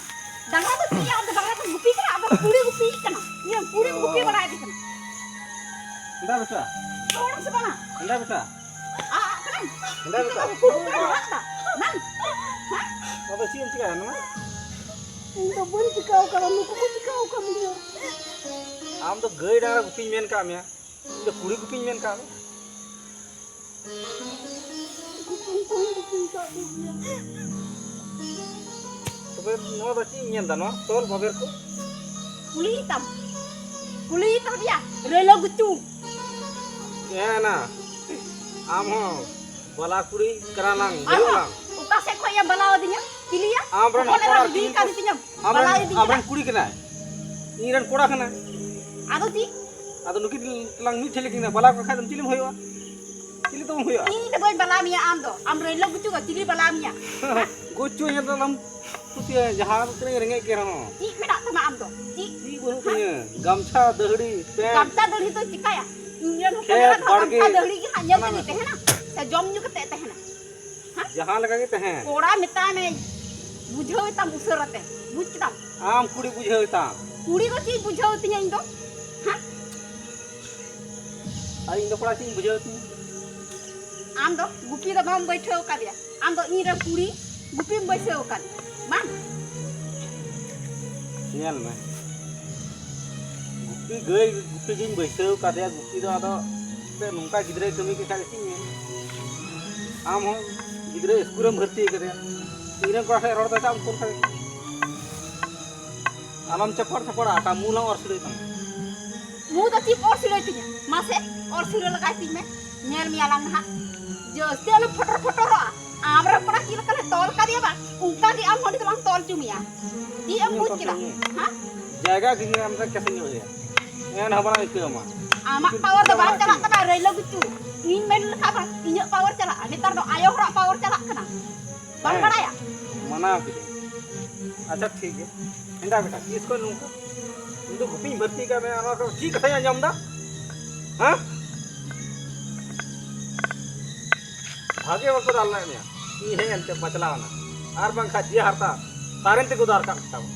ᱰᱟᱝᱨᱟ ᱫᱚ ᱪᱮᱫ ᱭᱟ? ᱟᱢ ᱫᱚ ᱰᱟᱝᱨᱟ ᱫᱚᱢ ᱜᱩᱯᱤ ᱠᱟᱱᱟ, ᱟᱢ ᱫᱚ ᱠᱩᱲᱤ ᱜᱩᱯᱤ ᱠᱟᱱᱟ᱾ ᱤᱧ ᱨᱮᱱ ᱠᱩᱲᱤᱢ ᱜᱩᱯᱤ ᱵᱟᱲᱟᱭᱮᱫᱮ ᱠᱟᱱᱟ᱾ ᱦᱮᱸᱫᱟ ᱵᱮᱴᱟ᱾ ᱨᱚᱲ ᱥᱮ ᱵᱟᱝᱟ? ᱦᱮᱸᱫᱟ ᱵᱮᱴᱟ᱾ ᱟ, ᱟ, ᱠᱟᱱᱟᱢ? ᱦᱮᱸᱫᱟ ᱵᱮᱴᱟ᱾ ᱱᱤᱛᱚᱜ ᱫᱚ ᱠᱩᱲᱤ ᱠᱚᱲᱟ ᱨᱚᱲ ᱫᱟ᱾ ᱵᱟᱝ? ᱦᱮᱸ? ᱟᱫᱚ ᱪᱮᱫ ᱮᱢ ᱪᱤᱠᱟᱹᱭᱟ ᱱᱚᱣᱟ? ᱤᱧ ᱫᱚ ᱵᱟᱹᱧ ᱪᱤᱠᱟᱹᱣ ᱠᱟᱫᱟ, ᱱᱩᱠᱩ ᱠᱚ ᱪᱤᱠᱟᱹᱣ ᱠᱟᱫᱤᱧᱟ᱾ ᱟᱢ ᱫᱚ ᱜᱟᱹᱭ ᱰᱟᱝᱨᱟ ᱜᱩᱯᱤᱧ ᱢᱮᱱ ᱠᱟᱜ ᱢᱮᱭᱟ, ᱤᱧ ᱫᱚ ᱠᱩᱲᱤ ᱜᱩᱯᱤᱧ ᱢᱮᱱ ᱠᱟᱜ ᱢᱮᱭᱟ᱾ ᱛᱚᱵᱮ ᱱᱚᱣᱟ ᱫᱚ ᱪᱮᱫ ᱤᱧ ᱧᱮᱞ ᱫᱟ, ᱱᱚᱣᱟ ᱛᱚᱞ ᱵᱟᱵᱮᱨ ᱠᱚ? ᱠᱩᱞᱤ ᱛᱟᱢ, ᱠᱩᱞᱤ ᱛᱟᱢ ᱭᱟ, ᱨᱮᱞᱳ ᱜᱩᱪᱩ᱾ ᱦᱮᱸ ᱱᱟ, ᱟᱢ ᱦᱚᱸ ᱵᱟᱞᱟ ᱠᱩᱲᱤ ᱠᱟᱱᱟ ᱞᱟᱝ, ᱟᱨᱦᱚᱸ ᱦᱩᱭᱩᱜ ᱞᱟᱝ᱾ ᱚᱠᱟ ᱥᱮᱫ ᱠᱷᱚᱡ ᱭᱟ ᱵᱟᱞᱟ ᱟᱫᱤᱧᱟ? ᱪᱤᱞᱤ ᱭᱟ? ᱟᱢ ᱨᱮᱱ ᱦᱚᱯᱚᱱ ᱦᱚᱯᱚᱱ ᱮᱨᱟ ᱟᱨ ᱡᱩᱫᱤ ᱛᱤᱨᱤ ᱠᱟᱱ ᱠᱚ, ᱛᱤᱧᱟᱢ, ᱟᱢ ᱵᱟᱞᱟ ᱨᱮᱱ, ᱤᱫᱤᱧ ᱟᱢ ᱠᱟᱱᱟ᱾ ᱨᱮᱱ ᱠᱩᱲᱤ ᱠᱟᱱᱟᱭ, ᱤᱧ ᱨᱮᱱ ᱠᱚᱲᱟ ᱠᱟᱱᱟᱭ᱾ ᱟᱫᱚ ᱪᱮᱫ? ᱟᱫᱚ ᱱᱩᱠᱤᱱ ᱛᱟᱞᱟᱝ ᱢᱤᱫ ᱴᱷᱮᱱ ᱞᱮᱠᱤᱱ ᱵᱟᱞᱟ ᱠᱚ ᱠᱷᱟᱱ ᱫᱚ ᱪᱤᱞᱤᱢ ᱦᱩᱭᱩᱜᱼᱟ? ᱪᱤᱞᱤ ᱛᱟᱵᱚᱱ ᱦᱩᱭᱩᱜᱼᱟ? ᱤᱧ ᱫᱚ ᱵᱟᱹᱧ ᱵᱟᱞᱟ ᱢᱮᱭᱟ ᱟᱢ ᱫᱚ᱾ ᱟᱢ ᱨᱮᱞᱳ ᱜᱩᱪᱩ ᱫᱚ ᱪᱤᱞᱤ ᱵᱟᱞᱟ ᱢᱮᱭᱟ? ᱜᱩᱪᱩ ᱧᱮᱞ ᱫᱚ ᱟᱞᱚᱢ ᱠᱩᱥᱤᱭᱟ, ᱡᱟᱦᱟᱸ ᱛᱤᱱᱟᱹᱜ ᱨᱮᱸᱜᱮᱡ ᱜᱮ ᱨᱮᱦᱚᱸ᱾ ᱪᱮᱫ ᱢᱮᱱᱟᱜ ᱛᱟᱢᱟ ᱟᱢ ᱫᱚ? ᱪᱮᱫ? ᱪᱮᱫ ᱵᱟᱹᱱᱩᱜ ᱛᱤᱧᱟᱹ? ᱜᱟᱢᱪᱷᱟ, ᱫᱟᱹᱦᱲᱤ, ᱯᱮᱱᱴ᱾ ᱜᱟᱢᱪᱷᱟ ᱫᱟᱹᱦᱲᱤ ᱫᱚ ᱪᱤᱠᱟᱭᱟ? ᱤᱧ ᱨᱮᱱ ᱦᱚᱯᱚᱱ ᱠᱷᱮᱛ, ᱮᱨᱟ ᱫᱚ ᱵᱟᱲᱜᱮ, ᱜᱟᱢᱪᱷᱟ ᱫᱟᱹᱦᱲᱤ ᱜᱮ ᱦᱟᱸᱜ ᱧᱮᱞ ᱥᱟᱱᱟᱢ ᱛᱮᱜᱮ ᱛᱟᱦᱮᱱᱟ᱾ ᱥᱮ ᱡᱚᱢ ᱧᱩ ᱠᱟᱛᱮ ᱛᱟᱦᱮᱱᱟ? ᱦᱮᱸ? ᱡᱟᱦᱟᱸ ᱞᱮᱠᱟ ᱜᱮ ᱛᱟᱦᱮᱱ᱾ ᱠᱚᱲᱟ ᱢᱮᱛᱟᱭ ᱢᱮ, ᱵᱩᱡᱷᱟᱹᱣ ᱛᱟᱢ ᱩᱥᱟᱹᱨᱟ ᱛᱮ, ᱵᱩᱡᱽ ᱠᱮᱫᱟᱢ? ᱟᱢ ᱠᱩᱲᱤ ᱵᱩᱡᱷᱟᱹᱣ ᱛᱟᱢ᱾ ᱠᱩᱲᱤ ᱫᱚ ᱪᱮᱫ ᱵᱩᱡᱷᱟᱹᱣ ᱛᱤᱧᱟ ᱤᱧ ᱫᱚ? ᱦᱮᱸ? ᱟᱨ ᱤᱧ ᱫᱚ ᱠᱚᱲᱟ ᱪᱮᱫ ᱤᱧ ᱵᱩᱡᱷᱟᱹᱣ ᱛᱤᱧᱟ? ᱟᱢ ᱫᱚ ᱜᱩᱯᱤ ᱫᱚ ᱵᱟᱢ ᱵᱟᱹᱭᱴᱷᱟᱹᱣ ᱟᱠᱟᱫᱮᱭᱟ, ᱟᱢ ᱫᱚ ᱤᱧ ᱨᱮᱱ ᱠᱩᱲᱤ ᱜᱩᱯᱤᱢ ᱵᱟᱹᱭᱥᱟᱹᱣ ᱟᱠᱟᱫᱮᱭᱟ ᱵᱟᱝ? ᱧᱮᱞ ᱢᱮ, ᱜᱩᱯᱤ ᱜᱟᱹᱭ ᱜᱩᱯᱤ ᱜᱤᱧ ᱵᱟᱹᱭᱥᱟᱹᱣ ᱟᱠᱟᱫᱮᱭᱟ, ᱜᱩᱯᱤ ᱫᱚ ᱟᱫᱚ ᱱᱚᱝᱠᱟ ᱜᱤᱫᱽᱨᱟᱹᱭ ᱠᱟᱹᱢᱤ ᱠᱮᱫ ᱠᱷᱟᱡ ᱫᱚ ᱪᱮᱫ ᱤᱧ ᱢᱮᱱᱟ? ᱟᱢ ᱦᱚᱸ ᱜᱤᱫᱽᱨᱟᱹ ᱥᱠᱩᱞ ᱨᱮᱢ ᱵᱷᱚᱨᱛᱤ ᱟᱠᱟᱫᱮᱭᱟ, ᱤᱧ ᱨᱮᱱ ᱠᱚᱲᱟ ᱥᱟᱶ ᱨᱚᱲ ᱫᱚ ᱪᱟᱜ ᱮᱢ ᱠᱩᱞ ᱠᱟᱫᱮ? ᱟᱞᱚᱢ ᱪᱚᱯᱚᱲ ᱪᱚᱯᱚᱲᱟ, ᱟᱴᱟ ᱢᱩ ᱞᱟᱝ ᱚᱨ ᱥᱤᱞᱟᱹᱭ ᱛᱟᱢᱟ᱾ ᱢᱩ ᱫᱚ ᱪᱮᱫ ᱚᱨ ᱥᱤᱞᱟᱹᱭ ᱛᱤᱧᱟ? ᱢᱟᱥᱮ, ᱚᱨ ᱥᱤᱞᱟᱹ ᱞᱟᱜᱟᱭ ᱛᱤᱧ ᱢᱮ, ᱧᱮᱞ ᱢᱮᱭᱟ ᱞᱟᱝ ᱱᱟᱦᱟᱜ᱾ ᱡᱟᱹᱥᱛᱤ ᱟᱞᱚ ᱯᱷᱚᱴᱚᱨ ᱯᱷᱚᱴᱚᱨᱚᱜᱼᱟ᱾ ᱟᱢ ᱨᱮᱱ ᱠᱚᱲᱟ ᱪᱮᱫ ᱞᱮᱠᱟ ᱞᱮ ᱛᱚᱞ ᱠᱟᱫᱮᱭᱟ ᱵᱟᱝ, ᱚᱱᱠᱟ ᱜᱮ ᱟᱢ ᱦᱚᱸ ᱱᱤᱛᱚᱜ ᱞᱟᱝ ᱛᱚᱞ ᱦᱚᱪᱚ ᱢᱮᱭᱟ᱾ ᱪᱮᱫ ᱮᱢ ᱵᱩᱡᱽ ᱠᱮᱫᱟ? ᱦᱮᱸ? ᱡᱟᱭᱜᱟ ᱜᱮ ᱟᱢ ᱨᱮᱱ ᱠᱮᱥᱮᱧ ᱦᱩᱭᱩᱜᱼᱟ᱾ ᱮᱱ ᱦᱚᱸ ᱵᱟᱝ ᱟᱹᱭᱠᱟᱹᱣ ᱟᱢᱟ᱾ ᱟᱢᱟᱜ ᱯᱟᱣᱟᱨ ᱫᱚ ᱵᱟᱝ ᱪᱟᱞᱟᱜ ᱠᱟᱱᱟ, ᱨᱟᱹᱭᱞᱟᱹ ᱜᱩᱪᱩ᱾ ᱤᱧ ᱢᱮᱱ ᱞᱮᱠᱷᱟᱱ ᱵᱟᱝ, ᱤᱧᱟᱹᱜ ᱯᱟᱣᱟᱨ ᱪᱟᱞᱟᱜᱼᱟ᱾ ᱱᱮᱛᱟᱨ ᱫᱚ ᱟᱭᱳ ᱦᱚᱲᱟᱜ ᱯᱟᱣᱟᱨ ᱪᱟᱞᱟᱜ ᱠᱟᱱᱟ᱾ ᱵᱟᱢ ᱦᱮᱸ, ᱵᱟᱲᱟᱭᱟ? ᱢᱟᱱᱟᱣ ᱠᱤᱫᱟᱹᱧ᱾ ᱟᱪᱪᱷᱟ, ᱴᱷᱤᱠ ᱜᱮᱭᱟ᱾ ᱦᱮᱸᱫᱟ ᱵᱮᱴᱟ, ᱛᱤᱥ ᱠᱷᱚᱱ ᱱᱚᱝᱠᱟ? ᱤᱧ ᱫᱚ ᱜᱩᱯᱤᱧ ᱵᱷᱚᱨᱛᱤ ᱠᱟᱜ ᱢᱮᱭᱟ, ᱱᱚᱣᱟ ᱠᱚ ᱪᱮᱫ ᱠᱟᱛᱷᱟᱧ ᱟᱸᱡᱚᱢ ᱮᱫᱟ? ᱦᱮᱸ? ᱵᱷᱟᱜᱮ ᱵᱟᱠᱚ ᱫᱟᱞ ᱞᱮᱫ ᱢᱮᱭᱟ᱾ ᱤᱧ ᱦᱮᱡ ᱮᱱᱛᱮ ᱵᱟᱪᱞᱟᱣ ᱮᱱᱟ᱾ ᱟᱨ ᱵᱟᱝᱠᱷᱟᱱ ᱡᱮ ᱦᱟᱨᱛᱟ ᱛᱟᱨᱮᱱ ᱛᱮᱠᱚ ᱫᱟᱨ ᱠᱟᱜ ᱛᱟᱢᱟ᱾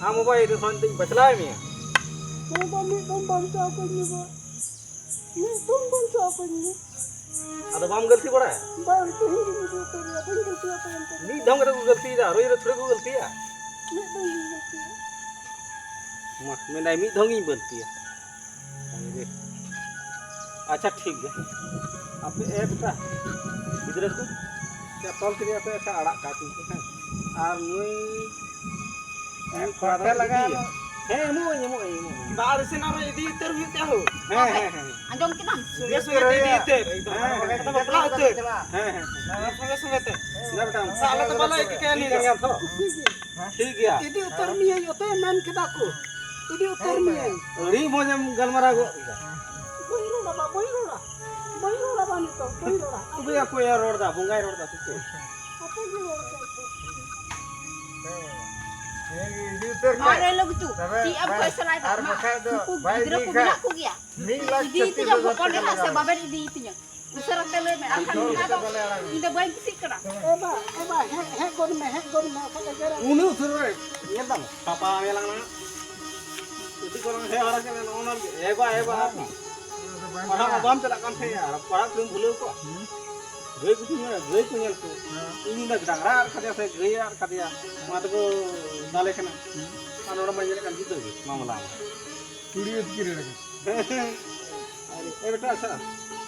ᱟᱢ ᱵᱟᱵᱟ ᱤᱧ ᱫᱚᱧ ᱵᱟᱪᱞᱟᱣ ᱢᱮᱭᱟ᱾ ᱵᱟᱵᱟ, ᱢᱤᱫ ᱫᱚᱢ ᱵᱟᱧᱪᱟᱣ ᱠᱟᱹᱧ ᱢᱮ ᱵᱟ᱾ ᱢᱤᱫ ᱫᱚᱢ ᱵᱟᱧᱪᱟᱣ ᱠᱟᱹᱧ ᱢᱮ᱾ ᱟᱫᱚ ᱵᱟᱢ ᱜᱟᱹᱞᱛᱤ ᱵᱟᱲᱟᱭᱟ? ᱵᱟᱝ, ᱛᱮᱦᱮᱧ ᱜᱮ ᱵᱩᱡᱷᱟᱹᱣ ᱩᱛᱟᱹᱨ ᱨᱮᱭᱟ, ᱵᱟᱹᱧ ᱜᱟᱹᱞᱛᱤᱭᱟ ᱛᱟᱭᱚᱢ ᱛᱮ᱾ ᱢᱤᱫ ᱫᱷᱟᱣ ᱠᱟᱛᱮ ᱠᱚ ᱜᱟᱹᱞᱛᱤᱭᱮᱫᱟ, ᱨᱳᱡᱽ ᱨᱳᱡᱽ ᱛᱷᱚᱲᱤ ᱠᱚ ᱜᱟᱹᱞᱛᱤᱭᱟ᱾ ᱢᱤᱫ ᱫᱚᱢ ᱜᱤᱧ ᱜᱟᱹᱞᱛᱤᱭᱟ᱾ ᱢᱟ, ᱢᱮᱱᱫᱟᱭ ᱢᱤᱫ ᱫᱷᱟᱣ ᱜᱤᱧ ᱜᱟᱹᱞᱛᱤᱭᱟ᱾ ᱟᱪᱪᱷᱟ, ᱴᱷᱤᱠ ᱜᱮᱭᱟ᱾ ᱟᱯᱮ ᱮᱠᱴᱟ ᱜᱤᱫᱽᱨᱟᱹ ᱠᱚ ᱪᱟᱯᱚᱞ ᱠᱮᱫᱮᱭᱟ ᱯᱮ, ᱮᱠᱴᱟ ᱟᱲᱟᱜ ᱠᱟᱜ ᱠᱤᱱ ᱯᱮ, ᱦᱮᱸ᱾ ᱟᱨ ᱱᱩᱭ ᱦᱮᱸ, ᱠᱷᱚᱨᱪᱟ ᱞᱟᱜᱟᱜᱼᱟ᱾ ᱦᱮᱸ, ᱮᱢᱚᱜ ᱟᱹᱧ, ᱮᱢᱚᱜ ᱟᱹᱧ, ᱮᱢᱚᱜ ᱟᱹᱧ᱾ ᱫᱟᱜ ᱨᱮ ᱥᱮᱱ ᱟᱨᱚ ᱤᱫᱤ ᱩᱛᱟᱹᱨ ᱦᱩᱭᱩᱜ ᱛᱟᱭᱟ ᱦᱳ᱾ ᱦᱮᱸ, ᱦᱮᱸ, ᱦᱮᱸ᱾ ᱟᱸᱡᱚᱢ ᱠᱮᱫᱟᱢ? ᱥᱚᱸᱜᱮ ᱥᱚᱸᱜᱮ ᱛᱮ ᱤᱫᱤ ᱩᱛᱟᱹᱨ᱾ ᱦᱮᱸ, ᱦᱮᱸ᱾ ᱟᱫᱚ ᱵᱟᱯᱞᱟ ᱩᱛᱟᱹᱨ᱾ ᱦᱮᱸ, ᱦᱮᱸ᱾ ᱥᱚᱸᱜᱮ ᱥᱚᱸᱜᱮ ᱛᱮ᱾ ᱪᱮᱫᱟᱜ ᱵᱮᱴᱟ? ᱥᱟᱵ ᱞᱮ ᱛᱚ ᱵᱟᱞᱮ ᱤᱫᱤ ᱠᱟᱭᱟ ᱱᱤᱛ ᱫᱚ᱾ ᱴᱷᱤᱠ ᱜᱮᱭᱟ᱾ ᱴᱷᱤᱠ ᱜᱮᱭᱟ᱾ ᱤᱫᱤ ᱩᱛᱟᱹᱨ ᱢᱤᱭᱟᱹᱧ, ᱚᱛᱮ ᱢᱮᱱ ᱠᱮᱫᱟ ᱠᱚ᱾ ᱤᱫᱤ ᱩᱛᱟᱹᱨ ᱢᱤᱭᱟᱹᱧ᱾ ᱟᱹᱰᱤ ᱢᱚᱡᱽ ᱮᱢ ᱜᱟᱞᱢᱟᱨᱟᱣ ᱜᱚᱫ ᱠᱮᱫᱟ᱾ ᱵᱟᱹᱧ ᱨᱚᱲᱟ ᱵᱟ, ᱵᱟᱹᱧ ᱨᱚᱲᱟ᱾ ᱵᱟᱹᱧ ᱨᱚᱲᱟ ᱵᱟ ᱱᱤᱛᱚᱜ, ᱵᱟᱹᱧ ᱨᱚᱲᱟ᱾ ᱛᱚᱵᱮ ᱚᱠᱚᱭᱮ ᱨᱚᱲ ᱫᱟ? ᱵᱚᱸᱜᱟᱭ ᱨᱚᱲ ᱫᱟ ᱥᱮ ᱪᱮᱫ? ᱟᱯᱮ ᱜᱮ ᱨᱚᱲ ᱯᱮ᱾ ᱦᱮᱸ, ᱤᱫᱤ ᱩᱛᱟᱹᱨ ᱢᱮ᱾ ᱢᱟ ᱞᱟᱹᱭ ᱞᱟᱹᱜᱤᱫ ᱛᱚ᱾ ᱛᱚᱵᱮ ᱪᱮᱫ ᱮᱢ ᱵᱟᱭ-, ᱯᱚᱭᱥᱟ ᱞᱟᱭ ᱫᱟ? ᱟᱨ ᱢᱟ, ᱵᱟᱠᱷᱟᱡ ᱫᱚ ᱩᱱᱠᱩ ᱵᱟᱭ ᱜᱤᱫᱽᱨᱟᱹ ᱤᱫᱤ ᱠᱚ ᱠᱷᱟᱡ ᱢᱮᱱᱟᱜ ᱠᱚᱜᱮᱭᱟ᱾ ᱢᱤᱫ ᱞᱟᱠᱷ ᱤᱫᱤ ᱪᱷᱟᱛᱤᱥ ᱛᱤᱧᱟᱹ ᱦᱟᱡᱟᱨ ᱦᱚᱯᱚᱱ ᱴᱟᱠᱟ ᱮᱨᱟ ᱵᱟᱭ ᱥᱮ ᱮᱢᱟ᱾ ᱵᱟᱵᱮᱱ ᱤᱫᱤ ᱛᱤᱧᱟᱹ? ᱩᱥᱟᱹᱨᱟ ᱛᱮ ᱞᱟᱹᱭ ᱢᱮ, ᱟᱨ ᱠᱷᱟᱱ ᱚᱱᱟ ᱫᱚ ᱤᱧ ᱫᱚ ᱵᱟᱹᱧ ᱠᱩᱥᱤᱜ ᱠᱟᱱᱟ᱾ ᱮ ᱵᱟ, ᱮ ᱵᱟ, ᱦᱮᱡ, ᱦᱮᱡ ᱜᱚᱫ ᱢᱮ, ᱵᱟᱠᱷᱟᱡ ᱮᱜᱮᱨᱟ᱾ ᱩᱱᱟᱹᱜ ᱩᱥᱟᱹᱨᱟ ᱨᱮ ᱧᱮᱞ ᱫᱟᱢ, ᱯᱟᱯᱟ ᱧᱮᱞ ᱟᱠᱟᱱᱟ᱾ ᱟᱹᱰᱤ ᱠᱚ ᱦᱮᱡ ᱦᱚᱨᱟ ᱠᱟᱱᱟ, ᱱᱚᱜᱼᱚ ᱱᱚᱣᱟ ᱜᱮ᱾ ᱮ ᱵᱟ, ᱮ ᱵᱟ, ᱟᱨ ᱢᱟ᱾ ᱯᱟᱲᱦᱟᱜ ᱢᱟ ᱵᱟᱢ ᱪᱟᱞᱟᱜ ᱠᱟᱱ ᱛᱟᱦᱮᱸᱜᱼᱟ, ᱟᱨ ᱯᱟᱲᱦᱟᱜ ᱠᱚᱫᱚᱢ ᱵᱷᱩᱞᱟᱹᱣ ᱠᱚᱣᱟ᱾ ᱦᱩᱸ᱾ ᱜᱟᱹᱭ ᱜᱩᱯᱤ ᱢᱮ, ᱜᱟᱹᱭ ᱠᱚ ᱧᱮᱞ ᱠᱚ᱾ ᱦᱮᱸ᱾ ᱤᱧ ᱫᱚ ᱰᱟᱝᱨᱟ ᱟᱫ ᱠᱟᱫᱮᱭᱟ ᱥᱮ ᱜᱟᱹᱭ ᱟᱫ ᱠᱟᱫᱮᱭᱟ, ᱚᱱᱟ ᱛᱮᱠᱚ ᱫᱟᱞᱮ ᱠᱟᱱᱟ᱾ ᱦᱩᱸ᱾ ᱟᱨ ᱱᱚᱰᱮ ᱢᱟ ᱧᱮᱞᱮᱫ ᱠᱟᱱ ᱡᱩᱫᱟᱹ ᱜᱮ ᱢᱟᱢᱞᱟ ᱢᱟ᱾ ᱠᱩᱲᱤ ᱟᱹᱛᱠᱤᱨ ᱨᱮ᱾ ᱮ ᱵᱮᱴᱟ, ᱟᱪᱪᱷᱟ,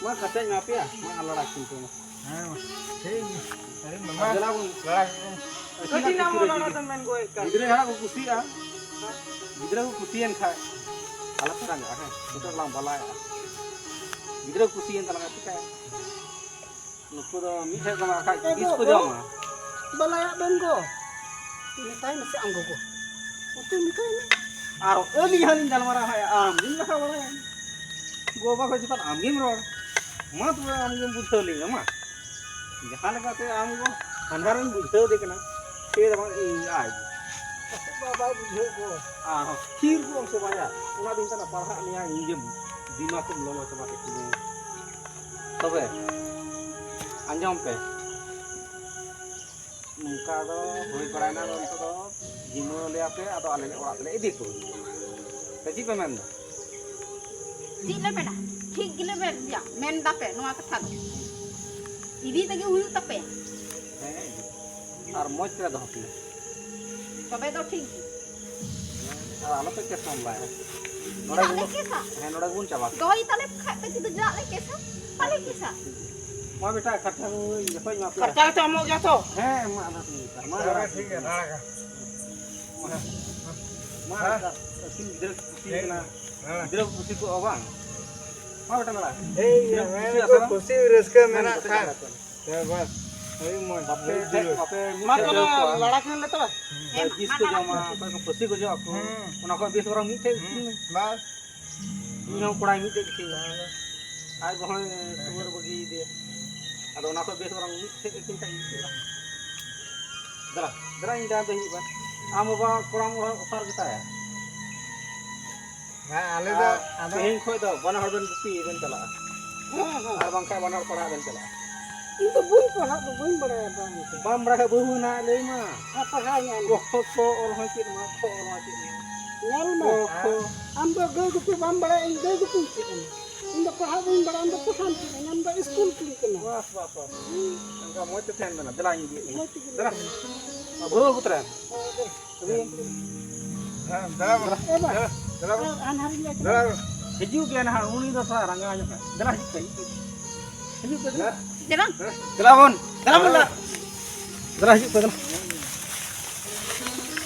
ᱢᱟ ᱠᱟᱛᱷᱟᱧ ᱮᱢᱟ ᱯᱮᱭᱟ, ᱢᱟ ᱟᱞᱟᱲᱟ ᱠᱤᱱ ᱯᱮ ᱢᱟ᱾ ᱦᱮᱸ ᱢᱟ, ᱴᱷᱤᱠ ᱜᱮᱭᱟ᱾ ᱟᱨᱮ ᱢᱟᱢᱟ, ᱟᱨ ᱫᱮᱞᱟ ᱵᱚᱱ ᱞᱟᱲᱟ ᱠᱚ᱾ ᱟᱹᱠᱤᱱᱟᱜ ᱠᱟᱹᱴᱤᱡ ᱱᱟᱢ ᱠᱩᱥᱤ ᱨᱮ ᱚᱱᱟ ᱡᱩᱫᱤ ᱫᱚ ᱢᱮᱱ ᱜᱚᱡ ᱠᱟᱱ᱾ ᱜᱤᱫᱽᱨᱟᱹ ᱦᱟᱸᱜ ᱠᱚ ᱠᱩᱥᱤᱭᱟᱜᱼᱟ, ᱜᱤᱫᱽᱨᱟᱹ ᱠᱚ ᱠᱩᱥᱤᱭᱮᱱ ᱠᱷᱟᱡ ᱟᱞᱚ ᱯᱮ ᱨᱟᱸᱜᱟᱜᱼᱟ, ᱦᱮᱸ, ᱱᱤᱛᱚᱜ ᱞᱟᱝ ᱵᱟᱞᱟᱭᱟ᱾ ᱜᱤᱫᱽᱨᱟᱹ ᱠᱚ ᱠᱩᱥᱤᱭᱮᱱ ᱛᱟᱞᱟᱝᱟ, ᱪᱤᱠᱟᱹᱭᱟ? ᱱᱩᱠᱩ ᱫᱚ ᱢᱤᱫ ᱴᱷᱮᱡ ᱠᱚ ᱢᱟ ᱠᱷᱟᱡ ᱮ ᱠᱤᱥ ᱠᱚ ᱜᱚᱜᱚ, ᱡᱚᱢᱟ᱾ ᱵᱟᱞᱟᱭᱟᱜ ᱵᱮᱱ ᱜᱚ᱾ ᱢᱮᱛᱟᱭ ᱢᱮᱥᱮ ᱟᱢ ᱜᱚᱜᱚ᱾ ᱩᱛᱩ ᱢᱮᱛᱟᱭ ᱢᱮ᱾ ᱟᱨ ᱟᱹᱞᱤᱧ ᱦᱚᱸ ᱞᱤᱧ ᱜᱟᱞᱢᱟᱨᱟᱣ ᱦᱟᱭᱟ, ᱟᱢ ᱜᱮᱢ ᱞᱮᱠᱷᱟ ᱵᱟᱲᱟᱭᱟ᱾ ᱜᱚ ᱵᱟᱵᱟ ᱡᱚᱠᱷᱚᱱ ᱟᱢ ᱜᱮᱢ ᱨᱚᱲ, ᱢᱟ ᱛᱚᱵᱮ ᱟᱢ ᱜᱮᱢ ᱵᱩᱡᱷᱟᱹᱣ ᱞᱤᱧᱟ ᱢᱟ᱾ ᱡᱟᱦᱟᱸ ᱞᱮᱠᱟᱛᱮ ᱟᱢ ᱜᱚ ᱦᱟᱱᱦᱟᱨᱮᱢ ᱵᱩᱡᱷᱟᱹᱣ ᱫᱮ ᱠᱟᱱᱟ, ᱥᱮ ᱫᱚ ᱵᱟᱝ ᱤᱧ ᱟᱡ᱾ ᱯᱟᱥᱮᱡ ᱵᱟᱵᱟᱭ ᱵᱩᱡᱷᱟᱹᱣ ᱜᱚ᱾ ᱟᱨᱦᱚᱸ ᱛᱷᱤᱨ ᱠᱚᱜ ᱟᱢ ᱥᱮ ᱵᱟᱭᱟ? ᱚᱱᱟ ᱫᱤᱱ ᱠᱟᱱᱟ ᱯᱟᱲᱦᱟᱜ ᱢᱮᱭᱟ, ᱤᱧ ᱜᱮ ᱫᱤᱢᱟᱜᱽ ᱠᱚᱢ ᱞᱚᱞᱚ ᱪᱟᱵᱟ ᱠᱮᱫ ᱛᱤᱧᱟᱹ᱾ ᱛᱚᱵᱮ ᱟᱸᱡᱚᱢ ᱯᱮ, ᱱᱚᱝᱠᱟ ᱫᱚ ᱦᱩᱭ ᱵᱟᱲᱟᱭᱮᱱᱟ, ᱟᱫᱚ ᱱᱤᱛᱚᱜ ᱫᱚ ᱡᱤᱢᱟᱹ ᱞᱮᱭᱟ ᱯᱮ, ᱟᱫᱚ ᱟᱞᱮ ᱞᱮ ᱚᱲᱟᱜ ᱛᱮᱞᱮ ᱤᱫᱤ ᱠᱚᱣᱟ᱾ ᱥᱮ ᱪᱮᱫ ᱯᱮ ᱢᱮᱱᱫᱟ? ᱪᱮᱫ ᱞᱮ ᱢᱮᱱᱟ? ᱴᱷᱤᱠ ᱜᱮᱞᱮ ᱢᱮᱱ ᱜᱮᱭᱟ, ᱢᱮᱱ ᱫᱟᱯᱮ ᱱᱚᱣᱟ ᱠᱟᱛᱷᱟ ᱫᱚ᱾ ᱤᱫᱤ ᱛᱮᱜᱮ ᱦᱩᱭᱩᱜ ᱛᱟᱯᱮᱭᱟ᱾ ᱦᱮᱸ, ᱟᱨ ᱢᱚᱡᱽ ᱛᱮᱞᱮ ᱫᱚᱦᱚ ᱠᱤᱱᱟ᱾ ᱛᱚᱵᱮ ᱫᱚ ᱴᱷᱤᱠ ᱜᱮ᱾ ᱟᱨ ᱟᱞᱚᱯᱮ ᱠᱮᱥ ᱢᱟᱢᱞᱟᱭᱟ᱾ ᱱᱚᱰᱮ ᱪᱮᱫᱟᱜ ᱞᱮ ᱜᱮᱵᱚᱱ, ᱠᱮᱥᱟ? ᱦᱮᱸ, ᱱᱚᱰᱮ ᱜᱮᱵᱚᱱ ᱪᱟᱵᱟ ᱠᱟᱜᱼᱟ᱾ ᱫᱚᱦᱚᱭ ᱛᱟᱞᱮ ᱠᱷᱟᱡ ᱯᱮ ᱪᱮᱫ ᱪᱮᱫᱟᱜ ᱞᱮ ᱠᱮᱥᱟ? ᱵᱟᱞᱮ ᱠᱮᱥᱟ᱾ ᱢᱟ ᱵᱮᱴᱟ, ᱠᱷᱟᱨᱪᱟ ᱠᱚ ᱡᱚᱛᱚᱧ ᱮᱢᱟ ᱯᱮᱭᱟ᱾ ᱠᱷᱟᱨᱪᱟ ᱠᱟᱛᱮ ᱮᱢᱚᱜ ᱜᱮᱭᱟ ᱛᱚ? ᱦᱮᱸ, ᱢᱟ ᱟᱞᱚ ᱯᱮ ᱢᱮᱱᱟ᱾ ᱢᱟ ᱦᱮᱸ, ᱨᱟᱲᱟ ᱴᱷᱤᱠ ᱜᱮᱭᱟ, ᱨᱟᱲᱟ ᱠᱟᱜ᱾ ᱢᱟ, ᱢᱟ ᱦᱮᱸ? ᱨᱟᱲᱟ, ᱟᱹᱠᱤᱱ ᱜᱤᱫᱽᱨᱟᱹ ᱠᱚ ᱠᱩᱥᱤ ᱦᱮᱸ᱾ ᱠᱟᱱᱟ᱾ ᱦᱮᱸ᱾ ᱜᱤᱫᱽᱨᱟᱹ ᱠᱚ ᱠᱩᱥᱤ ᱠᱚᱜᱼᱟ ᱵᱟᱝ? ᱢᱟ ᱵᱮᱴᱟ, ᱨᱟᱲᱟ᱾ ᱦᱮᱸ, ᱜᱤᱫᱽᱨᱟᱹ ᱠᱚ ᱦᱮᱸ, ᱠᱩᱥᱤᱭᱟᱜᱼᱟ ᱥᱮ ᱵᱟᱝ? ᱠᱩᱥᱤ ᱨᱟᱹᱥᱠᱟᱹ ᱢᱮᱱ ᱢᱮᱱᱟᱜ ᱠᱟᱛᱮ ᱠᱷᱟᱱ᱾ ᱪᱟᱞᱟᱜ ᱠᱟᱱᱟ᱾ ᱥᱟᱵᱟᱥ, ᱟᱹᱰᱤ ᱢᱚᱡᱽ, ᱵᱟᱯᱮ ᱟᱹᱰᱤ ᱴᱷᱮᱡ, ᱡᱩᱞᱩᱲ᱾ ᱵᱟᱯᱮ ᱢᱤᱫ ᱢᱟ ᱴᱷᱮᱡ ᱛᱚᱵᱮ ᱫᱩᱲᱩᱵ ᱠᱚᱜᱼᱟ᱾ ᱞᱟᱲᱟ ᱠᱷᱟᱱ ᱞᱮ ᱛᱚᱵᱮ᱾ ᱦᱩᱸ᱾ ᱦᱮᱸ, ᱢᱟ, ᱵᱤᱥ ᱢᱟ ᱠᱚ ᱞᱟᱲᱟ ᱡᱚᱢᱟ, ᱠᱷᱟᱱ᱾ ᱚᱠᱚᱭ ᱠᱚ ᱯᱟᱹᱥᱤ ᱠᱚ ᱡᱚᱢᱟ ᱠᱚ᱾ ᱦᱩᱸ᱾ ᱚᱱᱟ ᱠᱷᱚᱱ ᱵᱮᱥ ᱵᱚᱨᱚᱝ ᱢᱤᱫ ᱴᱷᱮᱡ ᱦᱩᱸ᱾ ᱜᱮ᱾ ᱵᱟᱥ᱾ ᱤᱧ ᱦᱚᱸ ᱠᱚᱲᱟᱭ ᱢᱤᱫ ᱴᱷᱮᱡ ᱜᱮ᱾ ᱟᱡ ᱵᱟᱵᱟᱭ ᱴᱩᱣᱟᱹᱨ ᱵᱟᱹᱜᱤᱭᱮᱫᱮᱭᱟ᱾ ᱟᱫᱚ ᱚᱱᱟ ᱠᱷᱚᱱ ᱵᱮᱥ ᱵᱚᱨᱚᱝ ᱢᱤᱫ ᱴᱷᱮᱡ ᱜᱮ ᱠᱤᱱ ᱠᱷᱟᱡ ᱜᱮ ᱦᱩᱭᱩᱜᱼᱟ᱾ ᱫᱮᱞᱟ, ᱫᱮᱞᱟ, ᱤᱧ ᱛᱟᱭᱚᱢ ᱛᱮ ᱦᱤᱡᱩᱜ ᱵᱮᱱ᱾ ᱟᱢ ᱵᱟᱵᱟ ᱠᱚᱲᱟᱢ ᱚᱲᱟᱜ ᱚᱠᱟ ᱨᱮ ᱜᱮᱛᱟᱭᱟ? ᱦᱮᱸ, ᱟᱞᱮ ᱫᱚ, ᱟᱨ ᱟᱫᱚ ᱛᱮᱦᱮᱧ ᱠᱷᱚᱡ ᱫᱚ ᱵᱟᱱᱟ ᱦᱚᱲ ᱵᱮᱱ ᱜᱩᱯᱤ ᱵᱮᱱ ᱪᱟᱞᱟᱜᱼᱟ᱾ ᱦᱮᱸ, ᱦᱮᱸ᱾ ᱟᱨ ᱵᱟᱝᱠᱷᱟᱡ ᱵᱟᱱᱟ ᱦᱚᱲ ᱯᱟᱲᱦᱟᱜ ᱵᱮᱱ ᱪᱟᱞᱟᱜᱼᱟ᱾ ᱤᱧ ᱫᱚ ᱵᱟᱹᱧ ᱯᱟᱲᱦᱟᱜ ᱫᱚ ᱵᱟᱹᱧ ᱵᱟᱲᱟᱭᱟ ᱵᱟᱝ ᱫᱚ᱾ ᱵᱟᱢ ᱵᱟᱲᱟᱭ ᱠᱷᱟᱡ ᱵᱟᱹᱦᱩ ᱱᱟᱦᱟᱜ ᱞᱟᱹᱭ ᱢᱟ᱾ ᱦᱮᱸ, ᱯᱟᱲᱦᱟᱣ ᱧᱟᱢ᱾ ᱠᱚ ᱠᱷᱚ ᱠᱚ ᱚᱞ ᱦᱚᱸ ᱪᱮᱫ ᱢᱟ, ᱠᱷᱚ ᱚᱞ ᱦᱚᱸ ᱪᱮᱫ ᱢᱟ᱾ ᱧᱮᱞ ᱢᱮ᱾ ᱠᱚ ᱠᱷᱚ᱾ ᱟᱢ ᱫᱚ ᱜᱟᱹᱭ ᱜᱩᱯᱤ ᱵᱟᱢ ᱵᱟᱲᱟᱭᱟ, ᱤᱧ ᱜᱟᱹᱭ ᱜᱩᱯᱤᱧ ᱪᱮᱫ ᱟᱢᱟ᱾ ᱤᱧ ᱫᱚ ᱯᱟᱲᱦᱟᱜ ᱵᱟᱹᱧ ᱵᱟᱲᱟᱭᱟ, ᱟᱢ ᱫᱚ ᱯᱨᱚᱥᱟᱱᱛ ᱠᱟᱱᱟᱧ, ᱟᱢ ᱫᱚ ᱥᱠᱩᱞ ᱠᱩᱲᱤ ᱠᱟᱱᱟᱢ᱾ ᱵᱟᱥ, ᱵᱟᱥ, ᱵᱟᱥ᱾ ᱚᱱᱠᱟ ᱢᱚᱡᱽ ᱛᱮ ᱛᱟᱦᱮᱱ ᱢᱮ ᱱᱟ᱾ ᱫᱮᱞᱟ, ᱤᱧ ᱤᱫᱤᱭᱮᱫ ᱢᱮᱭᱟ᱾ ᱢᱚᱡᱽ ᱛᱮᱜᱮ ᱫᱮᱞᱟ᱾ ᱢᱮᱱᱟᱜ ᱢᱮᱭᱟ᱾ ᱵᱟᱹᱦᱩ ᱟᱹᱜᱩ ᱛᱚᱨᱟᱭᱮᱢ᱾ ᱦᱳᱭ, ᱫᱮᱞᱟ᱾ ᱟᱹᱜᱩᱭᱮᱢ᱾ ᱦᱮᱸ, ᱫᱮᱞᱟ ᱵᱚᱱ᱾ ᱮ ᱵᱟ᱾ ᱫᱮᱞᱟ, ᱫᱮᱞᱟ ᱵᱚᱱ᱾ ᱟᱨ ᱦᱟᱱᱦᱟᱨᱤᱧ ᱞᱟᱹᱭ ᱫᱮᱞᱟ ᱠᱮᱫᱟ᱾ ᱵᱚᱱ᱾ ᱦᱤᱡᱩᱜ ᱜᱮᱭᱟ ᱱᱟᱦᱟᱜ, ᱩᱱᱤ ᱫᱚ ᱛᱷᱚᱲᱟ ᱨᱟᱸᱜᱟᱣ ᱧᱚᱜ ᱠᱟᱱᱟ᱾ ᱫᱮᱞᱟ, ᱦᱤᱡᱩᱜ ᱯᱮ, ᱦᱤᱡᱩᱜ ᱯᱮ᱾ ᱦᱤᱡᱩᱜ ᱯᱮ, ᱫᱮᱞᱟ᱾ ᱦᱮᱸ᱾ ᱫᱮᱞᱟ ᱵᱚᱱ᱾ ᱫᱮᱞᱟ ᱵᱚᱱ᱾ ᱫᱮᱞᱟ ᱦᱤᱡᱩᱜ ᱯᱮ, ᱫᱮᱞᱟ᱾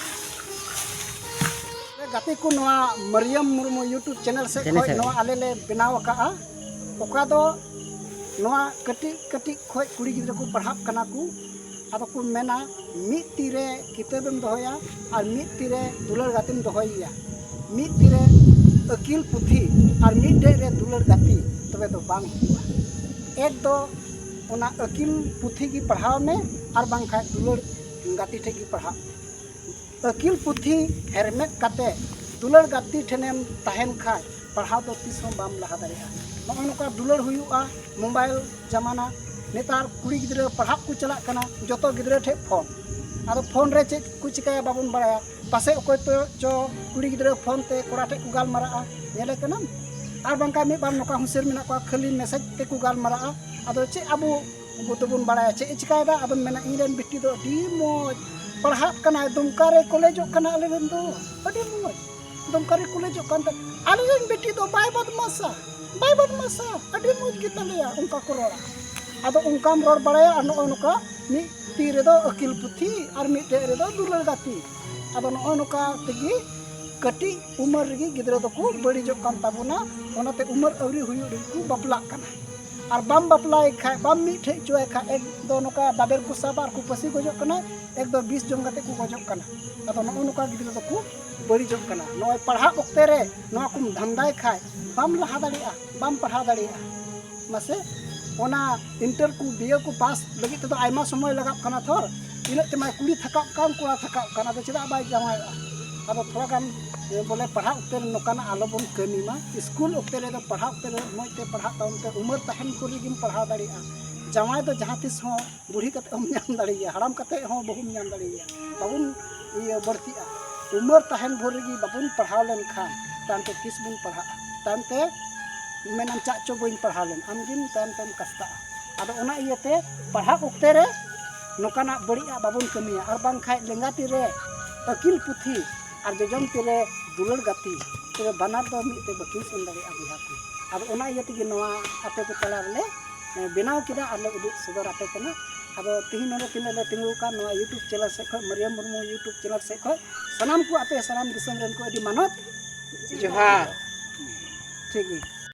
ᱜᱟᱛᱮ ᱠᱚ, ᱱᱚᱣᱟ ᱢᱟᱨᱤᱭᱟᱢ ᱢᱩᱨᱢᱩ YouTube ᱪᱮᱱᱮᱞ ᱥᱮᱫ ᱪᱮᱱᱮᱞ ᱠᱷᱚᱱ ᱥᱮᱫ ᱱᱚᱣᱟ ᱨᱮ᱾ ᱟᱞᱮ ᱞᱮ ᱵᱮᱱᱟᱣ ᱟᱠᱟᱫᱼᱟ, ᱚᱠᱟ ᱫᱚ ᱱᱚᱣᱟ ᱠᱟᱹᱴᱤᱡ ᱠᱟᱹᱴᱤᱡ ᱠᱷᱚᱱ ᱠᱩᱲᱤ ᱜᱤᱫᱽᱨᱟᱹ ᱠᱚ ᱯᱟᱲᱦᱟᱜ ᱠᱟᱱᱟ ᱠᱚ᱾ ᱟᱫᱚ ᱠᱚ ᱢᱮᱱᱟ, ᱢᱤᱫ ᱛᱤ ᱨᱮ ᱠᱤᱛᱟᱹᱵᱮᱢ ᱫᱚᱦᱚᱭᱟ ᱟᱨ ᱢᱤᱫ ᱛᱤ ᱨᱮ ᱫᱩᱞᱟᱹᱲ ᱜᱟᱛᱮᱢ ᱫᱚᱦᱚᱭᱮᱭᱟ, ᱢᱤᱫ ᱛᱤ ᱨᱮ ᱟᱹᱠᱤᱞ ᱯᱩᱛᱷᱤ ᱟᱨ ᱢᱤᱫ ᱰᱮᱡ ᱨᱮ ᱫᱩᱞᱟᱹᱲ ᱜᱟᱛᱮ, ᱛᱚᱵᱮ ᱫᱚ ᱵᱟᱝ ᱦᱩᱭᱩᱜᱼᱟ᱾ ᱮᱠ ᱫᱚ ᱚᱱᱟ ᱟᱹᱠᱤᱞ ᱯᱩᱛᱷᱤ ᱜᱮ ᱯᱟᱲᱦᱟᱣ ᱢᱮ, ᱟᱨ ᱵᱟᱝᱠᱷᱟᱱ ᱫᱩᱞᱟᱹᱲ ᱜᱟᱛᱮ ᱴᱷᱮᱱ ᱜᱮ ᱯᱟᱲᱦᱟᱜ ᱢᱮ᱾ ᱟᱹᱠᱤᱞ ᱯᱩᱛᱷᱤ ᱦᱮᱨᱢᱮᱫ ᱠᱟᱛᱮ ᱫᱩᱞᱟᱹᱲ ᱜᱟᱛᱮ ᱴᱷᱮᱱᱮᱢ ᱛᱟᱦᱮᱱ ᱠᱷᱟᱡ, ᱯᱟᱲᱦᱟᱣ ᱫᱚ ᱛᱤᱥ ᱦᱚᱸ ᱵᱟᱢ ᱞᱟᱦᱟ ᱫᱟᱲᱮᱭᱟᱜᱼᱟ᱾ ᱱᱚᱜᱼᱚ ᱱᱚᱝᱠᱟ ᱫᱩᱞᱟᱹᱲ ᱦᱩᱭᱩᱜᱼᱟ, ᱢᱳᱵᱟᱭᱤᱞ ᱡᱟᱢᱟᱱᱟ᱾ ᱱᱮᱛᱟᱨ ᱠᱩᱲᱤ ᱜᱤᱫᱽᱨᱟᱹ ᱯᱟᱲᱦᱟᱜ ᱠᱚ ᱪᱟᱞᱟᱜ ᱠᱟᱱᱟ, ᱡᱚᱛᱚ ᱜᱤᱫᱽᱨᱟᱹ ᱴᱷᱮᱡ ᱯᱷᱳᱱ᱾ ᱟᱫᱚ ᱯᱷᱳᱱ ᱨᱮ ᱪᱮᱫ ᱠᱚ ᱪᱤᱠᱟᱹᱭᱟ ᱵᱟᱵᱚᱱ ᱵᱟᱲᱟᱭᱟ, ᱯᱟᱥᱮᱡ ᱚᱠᱚᱭ ᱛᱚ ᱪᱚ ᱠᱩᱲᱤ ᱜᱤᱫᱽᱨᱟᱹ ᱯᱷᱳᱱ ᱛᱮ ᱠᱚᱲᱟ ᱴᱷᱮᱡ ᱠᱚ ᱜᱟᱞᱢᱟᱨᱟᱜᱼᱟ, ᱧᱮᱞᱮ ᱠᱟᱱᱟᱢ᱾ ᱟᱨ ᱵᱟᱝᱠᱷᱟᱱ ᱢᱤᱫ ᱵᱟᱨ ᱱᱚᱝᱠᱟ ᱦᱩᱥᱟᱹᱨ ᱢᱮᱱᱟᱜ ᱠᱚᱣᱟ, ᱠᱷᱟᱹᱞᱤ ᱢᱮᱥᱮᱡᱽ ᱛᱮᱠᱚ ᱜᱟᱞᱢᱟᱨᱟᱜᱼᱟ᱾ ᱟᱫᱚ ᱪᱮᱫ ᱟᱵᱚ ᱟᱵᱚ ᱫᱚᱵᱚᱱ ᱵᱟᱲᱟᱭᱟ ᱪᱮᱫ ᱮ ᱪᱤᱠᱟᱭᱮᱫᱟ, ᱟᱫᱚᱢ ᱢᱮᱱᱟ, "ᱤᱧ ᱨᱮᱱ ᱵᱤᱴᱤ ᱫᱚ ᱟᱹᱰᱤ ᱢᱚᱡᱽ ᱯᱟᱲᱦᱟᱜ ᱠᱟᱱᱟᱭ, ᱫᱩᱢᱠᱟ ᱨᱮ ᱠᱚᱞᱮᱡᱚᱜ ᱠᱟᱱᱟ, ᱟᱞᱮ ᱨᱮᱱ ᱫᱚ ᱟᱹᱰᱤ ᱢᱚᱡᱽ ᱫᱩᱢᱠᱟ ᱨᱮ ᱠᱚᱞᱮᱡᱚᱜ ᱠᱟᱱ ᱛᱟᱭ, ᱟᱞᱮ ᱨᱮᱱ ᱵᱤᱴᱤ ᱫᱚ ᱵᱟᱭ ᱵᱚᱫᱢᱟᱥᱟ, ᱵᱟᱭ ᱵᱚᱫᱢᱟᱥᱟ, ᱟᱹᱰᱤ ᱢᱚᱡᱽ ᱜᱮᱛᱟᱞᱮᱭᱟ", ᱚᱱᱠᱟ ᱠᱚ ᱨᱚᱲᱟ᱾ ᱟᱫᱚ ᱚᱱᱠᱟᱢ ᱨᱚᱲ ᱵᱟᱲᱟᱭᱟ, ᱟᱨ ᱱᱚᱜᱼᱚ ᱱᱚᱝᱠᱟ ᱢᱤᱫ ᱛᱤ ᱨᱮᱫᱚ ᱟᱹᱠᱤᱞ ᱯᱩᱛᱷᱤ ᱟᱨ ᱢᱤᱫᱴᱮᱡ ᱨᱮᱫᱚ ᱫᱩᱞᱟᱹᱲ ᱜᱟᱛᱮ᱾ ᱟᱫᱚ ᱱᱚᱜᱼᱚ ᱱᱚᱝᱠᱟ ᱛᱮᱜᱮ ᱠᱟᱹᱴᱤᱡ ᱩᱢᱮᱨ ᱨᱮᱜᱮ ᱜᱤᱫᱽᱨᱟᱹ ᱫᱚᱠᱚ ᱵᱟᱹᱲᱤᱡᱚᱜ ᱠᱟᱱ ᱛᱟᱵᱚᱱᱟ᱾ ᱚᱱᱟᱛᱮ ᱩᱢᱮᱨ ᱟᱹᱣᱨᱤ ᱦᱩᱭᱩᱜ ᱨᱮᱜᱮ ᱠᱚ ᱵᱟᱯᱞᱟᱜ ᱠᱟᱱᱟ᱾ ᱟᱨ ᱵᱟᱢ ᱵᱟᱯᱞᱟᱭᱮ ᱠᱷᱟᱡ, ᱵᱟᱢ ᱢᱤᱫ ᱴᱷᱮᱡ ᱦᱚᱪᱚᱭᱮ ᱠᱷᱟᱡ, ᱮᱠ ᱫᱚ ᱱᱚᱝᱠᱟ ᱵᱟᱵᱮᱨ ᱠᱚ ᱥᱟᱵᱟ ᱟᱨ ᱠᱚ ᱯᱟᱹᱥᱤ ᱜᱚᱡᱚᱜ ᱠᱟᱱᱟ, ᱮᱠ ᱫᱚ ᱵᱤᱥ ᱡᱚᱢ ᱠᱟᱛᱮ ᱠᱚ ᱜᱚᱡᱚᱜ ᱠᱟᱱᱟ᱾ ᱟᱫᱚ ᱱᱚᱜᱼᱚ ᱱᱚᱝᱠᱟ ᱜᱤᱫᱽᱨᱟᱹ ᱫᱚᱠᱚ ᱵᱟᱹᱲᱤᱡᱚᱜ ᱠᱟᱱᱟ᱾ ᱱᱚᱜᱼᱚᱭ ᱯᱟᱲᱦᱟᱜ ᱚᱠᱛᱮ ᱨᱮ ᱱᱚᱣᱟ ᱠᱚᱢ ᱫᱷᱟᱱᱫᱟᱭ ᱠᱷᱟᱡ, ᱵᱟᱢ ᱞᱟᱦᱟ ᱫᱟᱲᱮᱭᱟᱜᱼᱟ, ᱵᱟᱢ ᱯᱟᱲᱦᱟᱣ ᱫᱟᱲᱮᱭᱟᱜᱼᱟ᱾ ᱢᱟᱥᱮ, ᱚᱱᱟ ᱤᱱᱴᱟᱨ ᱠᱚ, ᱵᱤᱭᱮ ᱠᱚ ᱯᱟᱥ ᱞᱟᱹᱜᱤᱫ ᱛᱮᱫᱚ ᱟᱭᱢᱟ ᱥᱚᱢᱚᱭ ᱞᱟᱜᱟᱜ ᱠᱟᱱᱟ ᱛᱷᱚᱨ᱾ ᱤᱱᱟᱹᱜ ᱛᱮᱢᱟᱭ ᱠᱩᱲᱤ ᱛᱷᱟᱠᱟᱜ ᱠᱟᱱ, ᱠᱚᱲᱟ ᱛᱷᱟᱠᱟᱜ ᱠᱟᱱ, ᱟᱫᱚ ᱪᱮᱫᱟᱜ ᱵᱟᱭ ᱡᱟᱶᱟᱭᱚᱜᱼᱟ? ᱟᱫᱚ ᱛᱷᱚᱲᱟ ᱜᱟᱱ, ᱮ, ᱵᱚᱞᱮ ᱯᱟᱲᱦᱟᱜ ᱚᱠᱛᱮ ᱨᱮ ᱱᱚᱝᱠᱟᱱᱟᱜ ᱟᱞᱚ ᱵᱚᱱ ᱠᱟᱹᱢᱤ ᱢᱟ᱾ ᱥᱠᱩᱞ ᱚᱠᱛᱮ ᱨᱮᱫᱚ ᱯᱟᱲᱦᱟᱜ ᱚᱠᱛᱮ ᱨᱮ ᱢᱚᱡᱽ ᱛᱮ ᱯᱟᱲᱦᱟᱜ ᱛᱟᱵᱚᱱ ᱯᱮ, ᱩᱢᱮᱨ ᱛᱟᱦᱮᱱ ᱵᱷᱳᱨ ᱨᱮᱜᱮᱢ ᱯᱟᱲᱦᱟᱣ ᱫᱟᱲᱮᱭᱟᱜᱼᱟ᱾ ᱡᱟᱶᱟᱭ ᱫᱚ ᱡᱟᱦᱟᱸ ᱛᱤᱥ ᱦᱚᱸ ᱵᱩᱲᱦᱤ ᱠᱟᱛᱮ ᱦᱚᱸᱢ ᱧᱟᱢ ᱫᱟᱲᱮᱭᱟᱜᱼᱟ, ᱦᱟᱲᱟᱢ ᱠᱟᱛᱮ ᱦᱚᱸ ᱵᱟᱹᱦᱩᱢ ᱧᱟᱢ ᱫᱟᱲᱮᱭᱟᱜᱼᱟ᱾ ᱵᱟᱵᱚᱱ ᱤᱭᱟᱹ ᱵᱟᱹᱲᱛᱤᱜᱼᱟ᱾ ᱩᱢᱮᱨ ᱛᱟᱦᱮᱱ ᱵᱷᱳᱨ ᱨᱮᱜᱮ ᱵᱟᱵᱚᱱ ᱯᱟᱲᱦᱟᱣ ᱞᱮᱱᱠᱷᱟᱱ ᱛᱟᱭᱚᱢ ᱛᱮ ᱛᱤᱥ ᱵᱚᱱ ᱯᱟᱲᱦᱟᱜᱼᱟ? ᱛᱟᱭᱚᱢ ᱛᱮ ᱢᱮᱱᱟᱢ ᱪᱟᱜ ᱪᱚ ᱵᱟᱹᱧ ᱯᱟᱲᱦᱟᱣ ᱞᱮᱱ, ᱟᱢᱜᱮᱢ ᱛᱟᱭᱚᱢ ᱛᱮᱢ ᱠᱟᱥᱛᱟᱜᱼᱟ᱾ ᱟᱫᱚ ᱚᱱᱟ ᱤᱭᱟᱹᱛᱮ ᱯᱟᱲᱦᱟᱜ ᱚᱠᱛᱮ ᱨᱮ ᱱᱚᱝᱠᱟᱱᱟᱜ ᱵᱟᱹᱲᱤᱡᱟᱜ ᱵᱟᱵᱚᱱ ᱠᱟᱹᱢᱤᱭᱟ, ᱟᱨ ᱵᱟᱝᱠᱷᱟᱡ ᱞᱮᱸᱜᱟ ᱛᱤᱨᱮ ᱟᱹᱠᱤᱞ ᱯᱩᱛᱷᱤ ᱟᱨ ᱡᱚᱡᱚᱢ ᱛᱤᱨᱮ ᱫᱩᱞᱟᱹᱲ ᱜᱟᱛᱮ, ᱛᱚᱵᱮ ᱵᱟᱱᱟᱨ ᱫᱚ ᱢᱤᱫ ᱛᱮ ᱵᱟᱹᱠᱤᱱ ᱥᱮᱱ ᱫᱟᱲᱮᱭᱟᱜᱼᱟ ᱵᱚᱭᱦᱟ ᱠᱚ᱾ ᱟᱫᱚ ᱚᱱᱟ ᱤᱭᱟᱹ ᱛᱮᱜᱮ ᱱᱚᱣᱟ ᱟᱯᱮ ᱠᱚ ᱛᱟᱞᱟ ᱨᱮᱞᱮ ᱮ, ᱵᱮᱱᱟᱣ ᱠᱮᱫᱟ ᱟᱨ ᱞᱮ ᱩᱫᱩᱜ ᱥᱚᱫᱚᱨ ᱟᱯᱮ ᱠᱟᱱᱟ᱾ ᱟᱫᱚ ᱛᱤᱦᱤᱧ ᱱᱚᱰᱮ ᱛᱤᱱᱟᱹᱜ ᱞᱮ ᱛᱤᱸᱜᱩ ᱟᱠᱟᱱ ᱱᱚᱣᱟ YouTube channel ᱥᱮᱫ ᱠᱷᱚᱱ, ᱢᱟᱹᱨᱤᱭᱟᱹᱢ ᱢᱩᱨᱢᱩ YouTube channel ᱥᱮᱫ ᱠᱷᱚᱱ ᱥᱟᱱᱟᱢ ᱠᱚ, ᱟᱯᱮ ᱥᱟᱱᱟᱢ ᱫᱤᱥᱚᱢ ᱨᱮᱱ ᱠᱚ ᱟᱹᱰᱤ ᱢᱟᱱᱚᱛ ᱡᱚᱦᱟᱨ᱾ ᱴᱷᱤᱠ ᱜᱮᱭᱟ᱾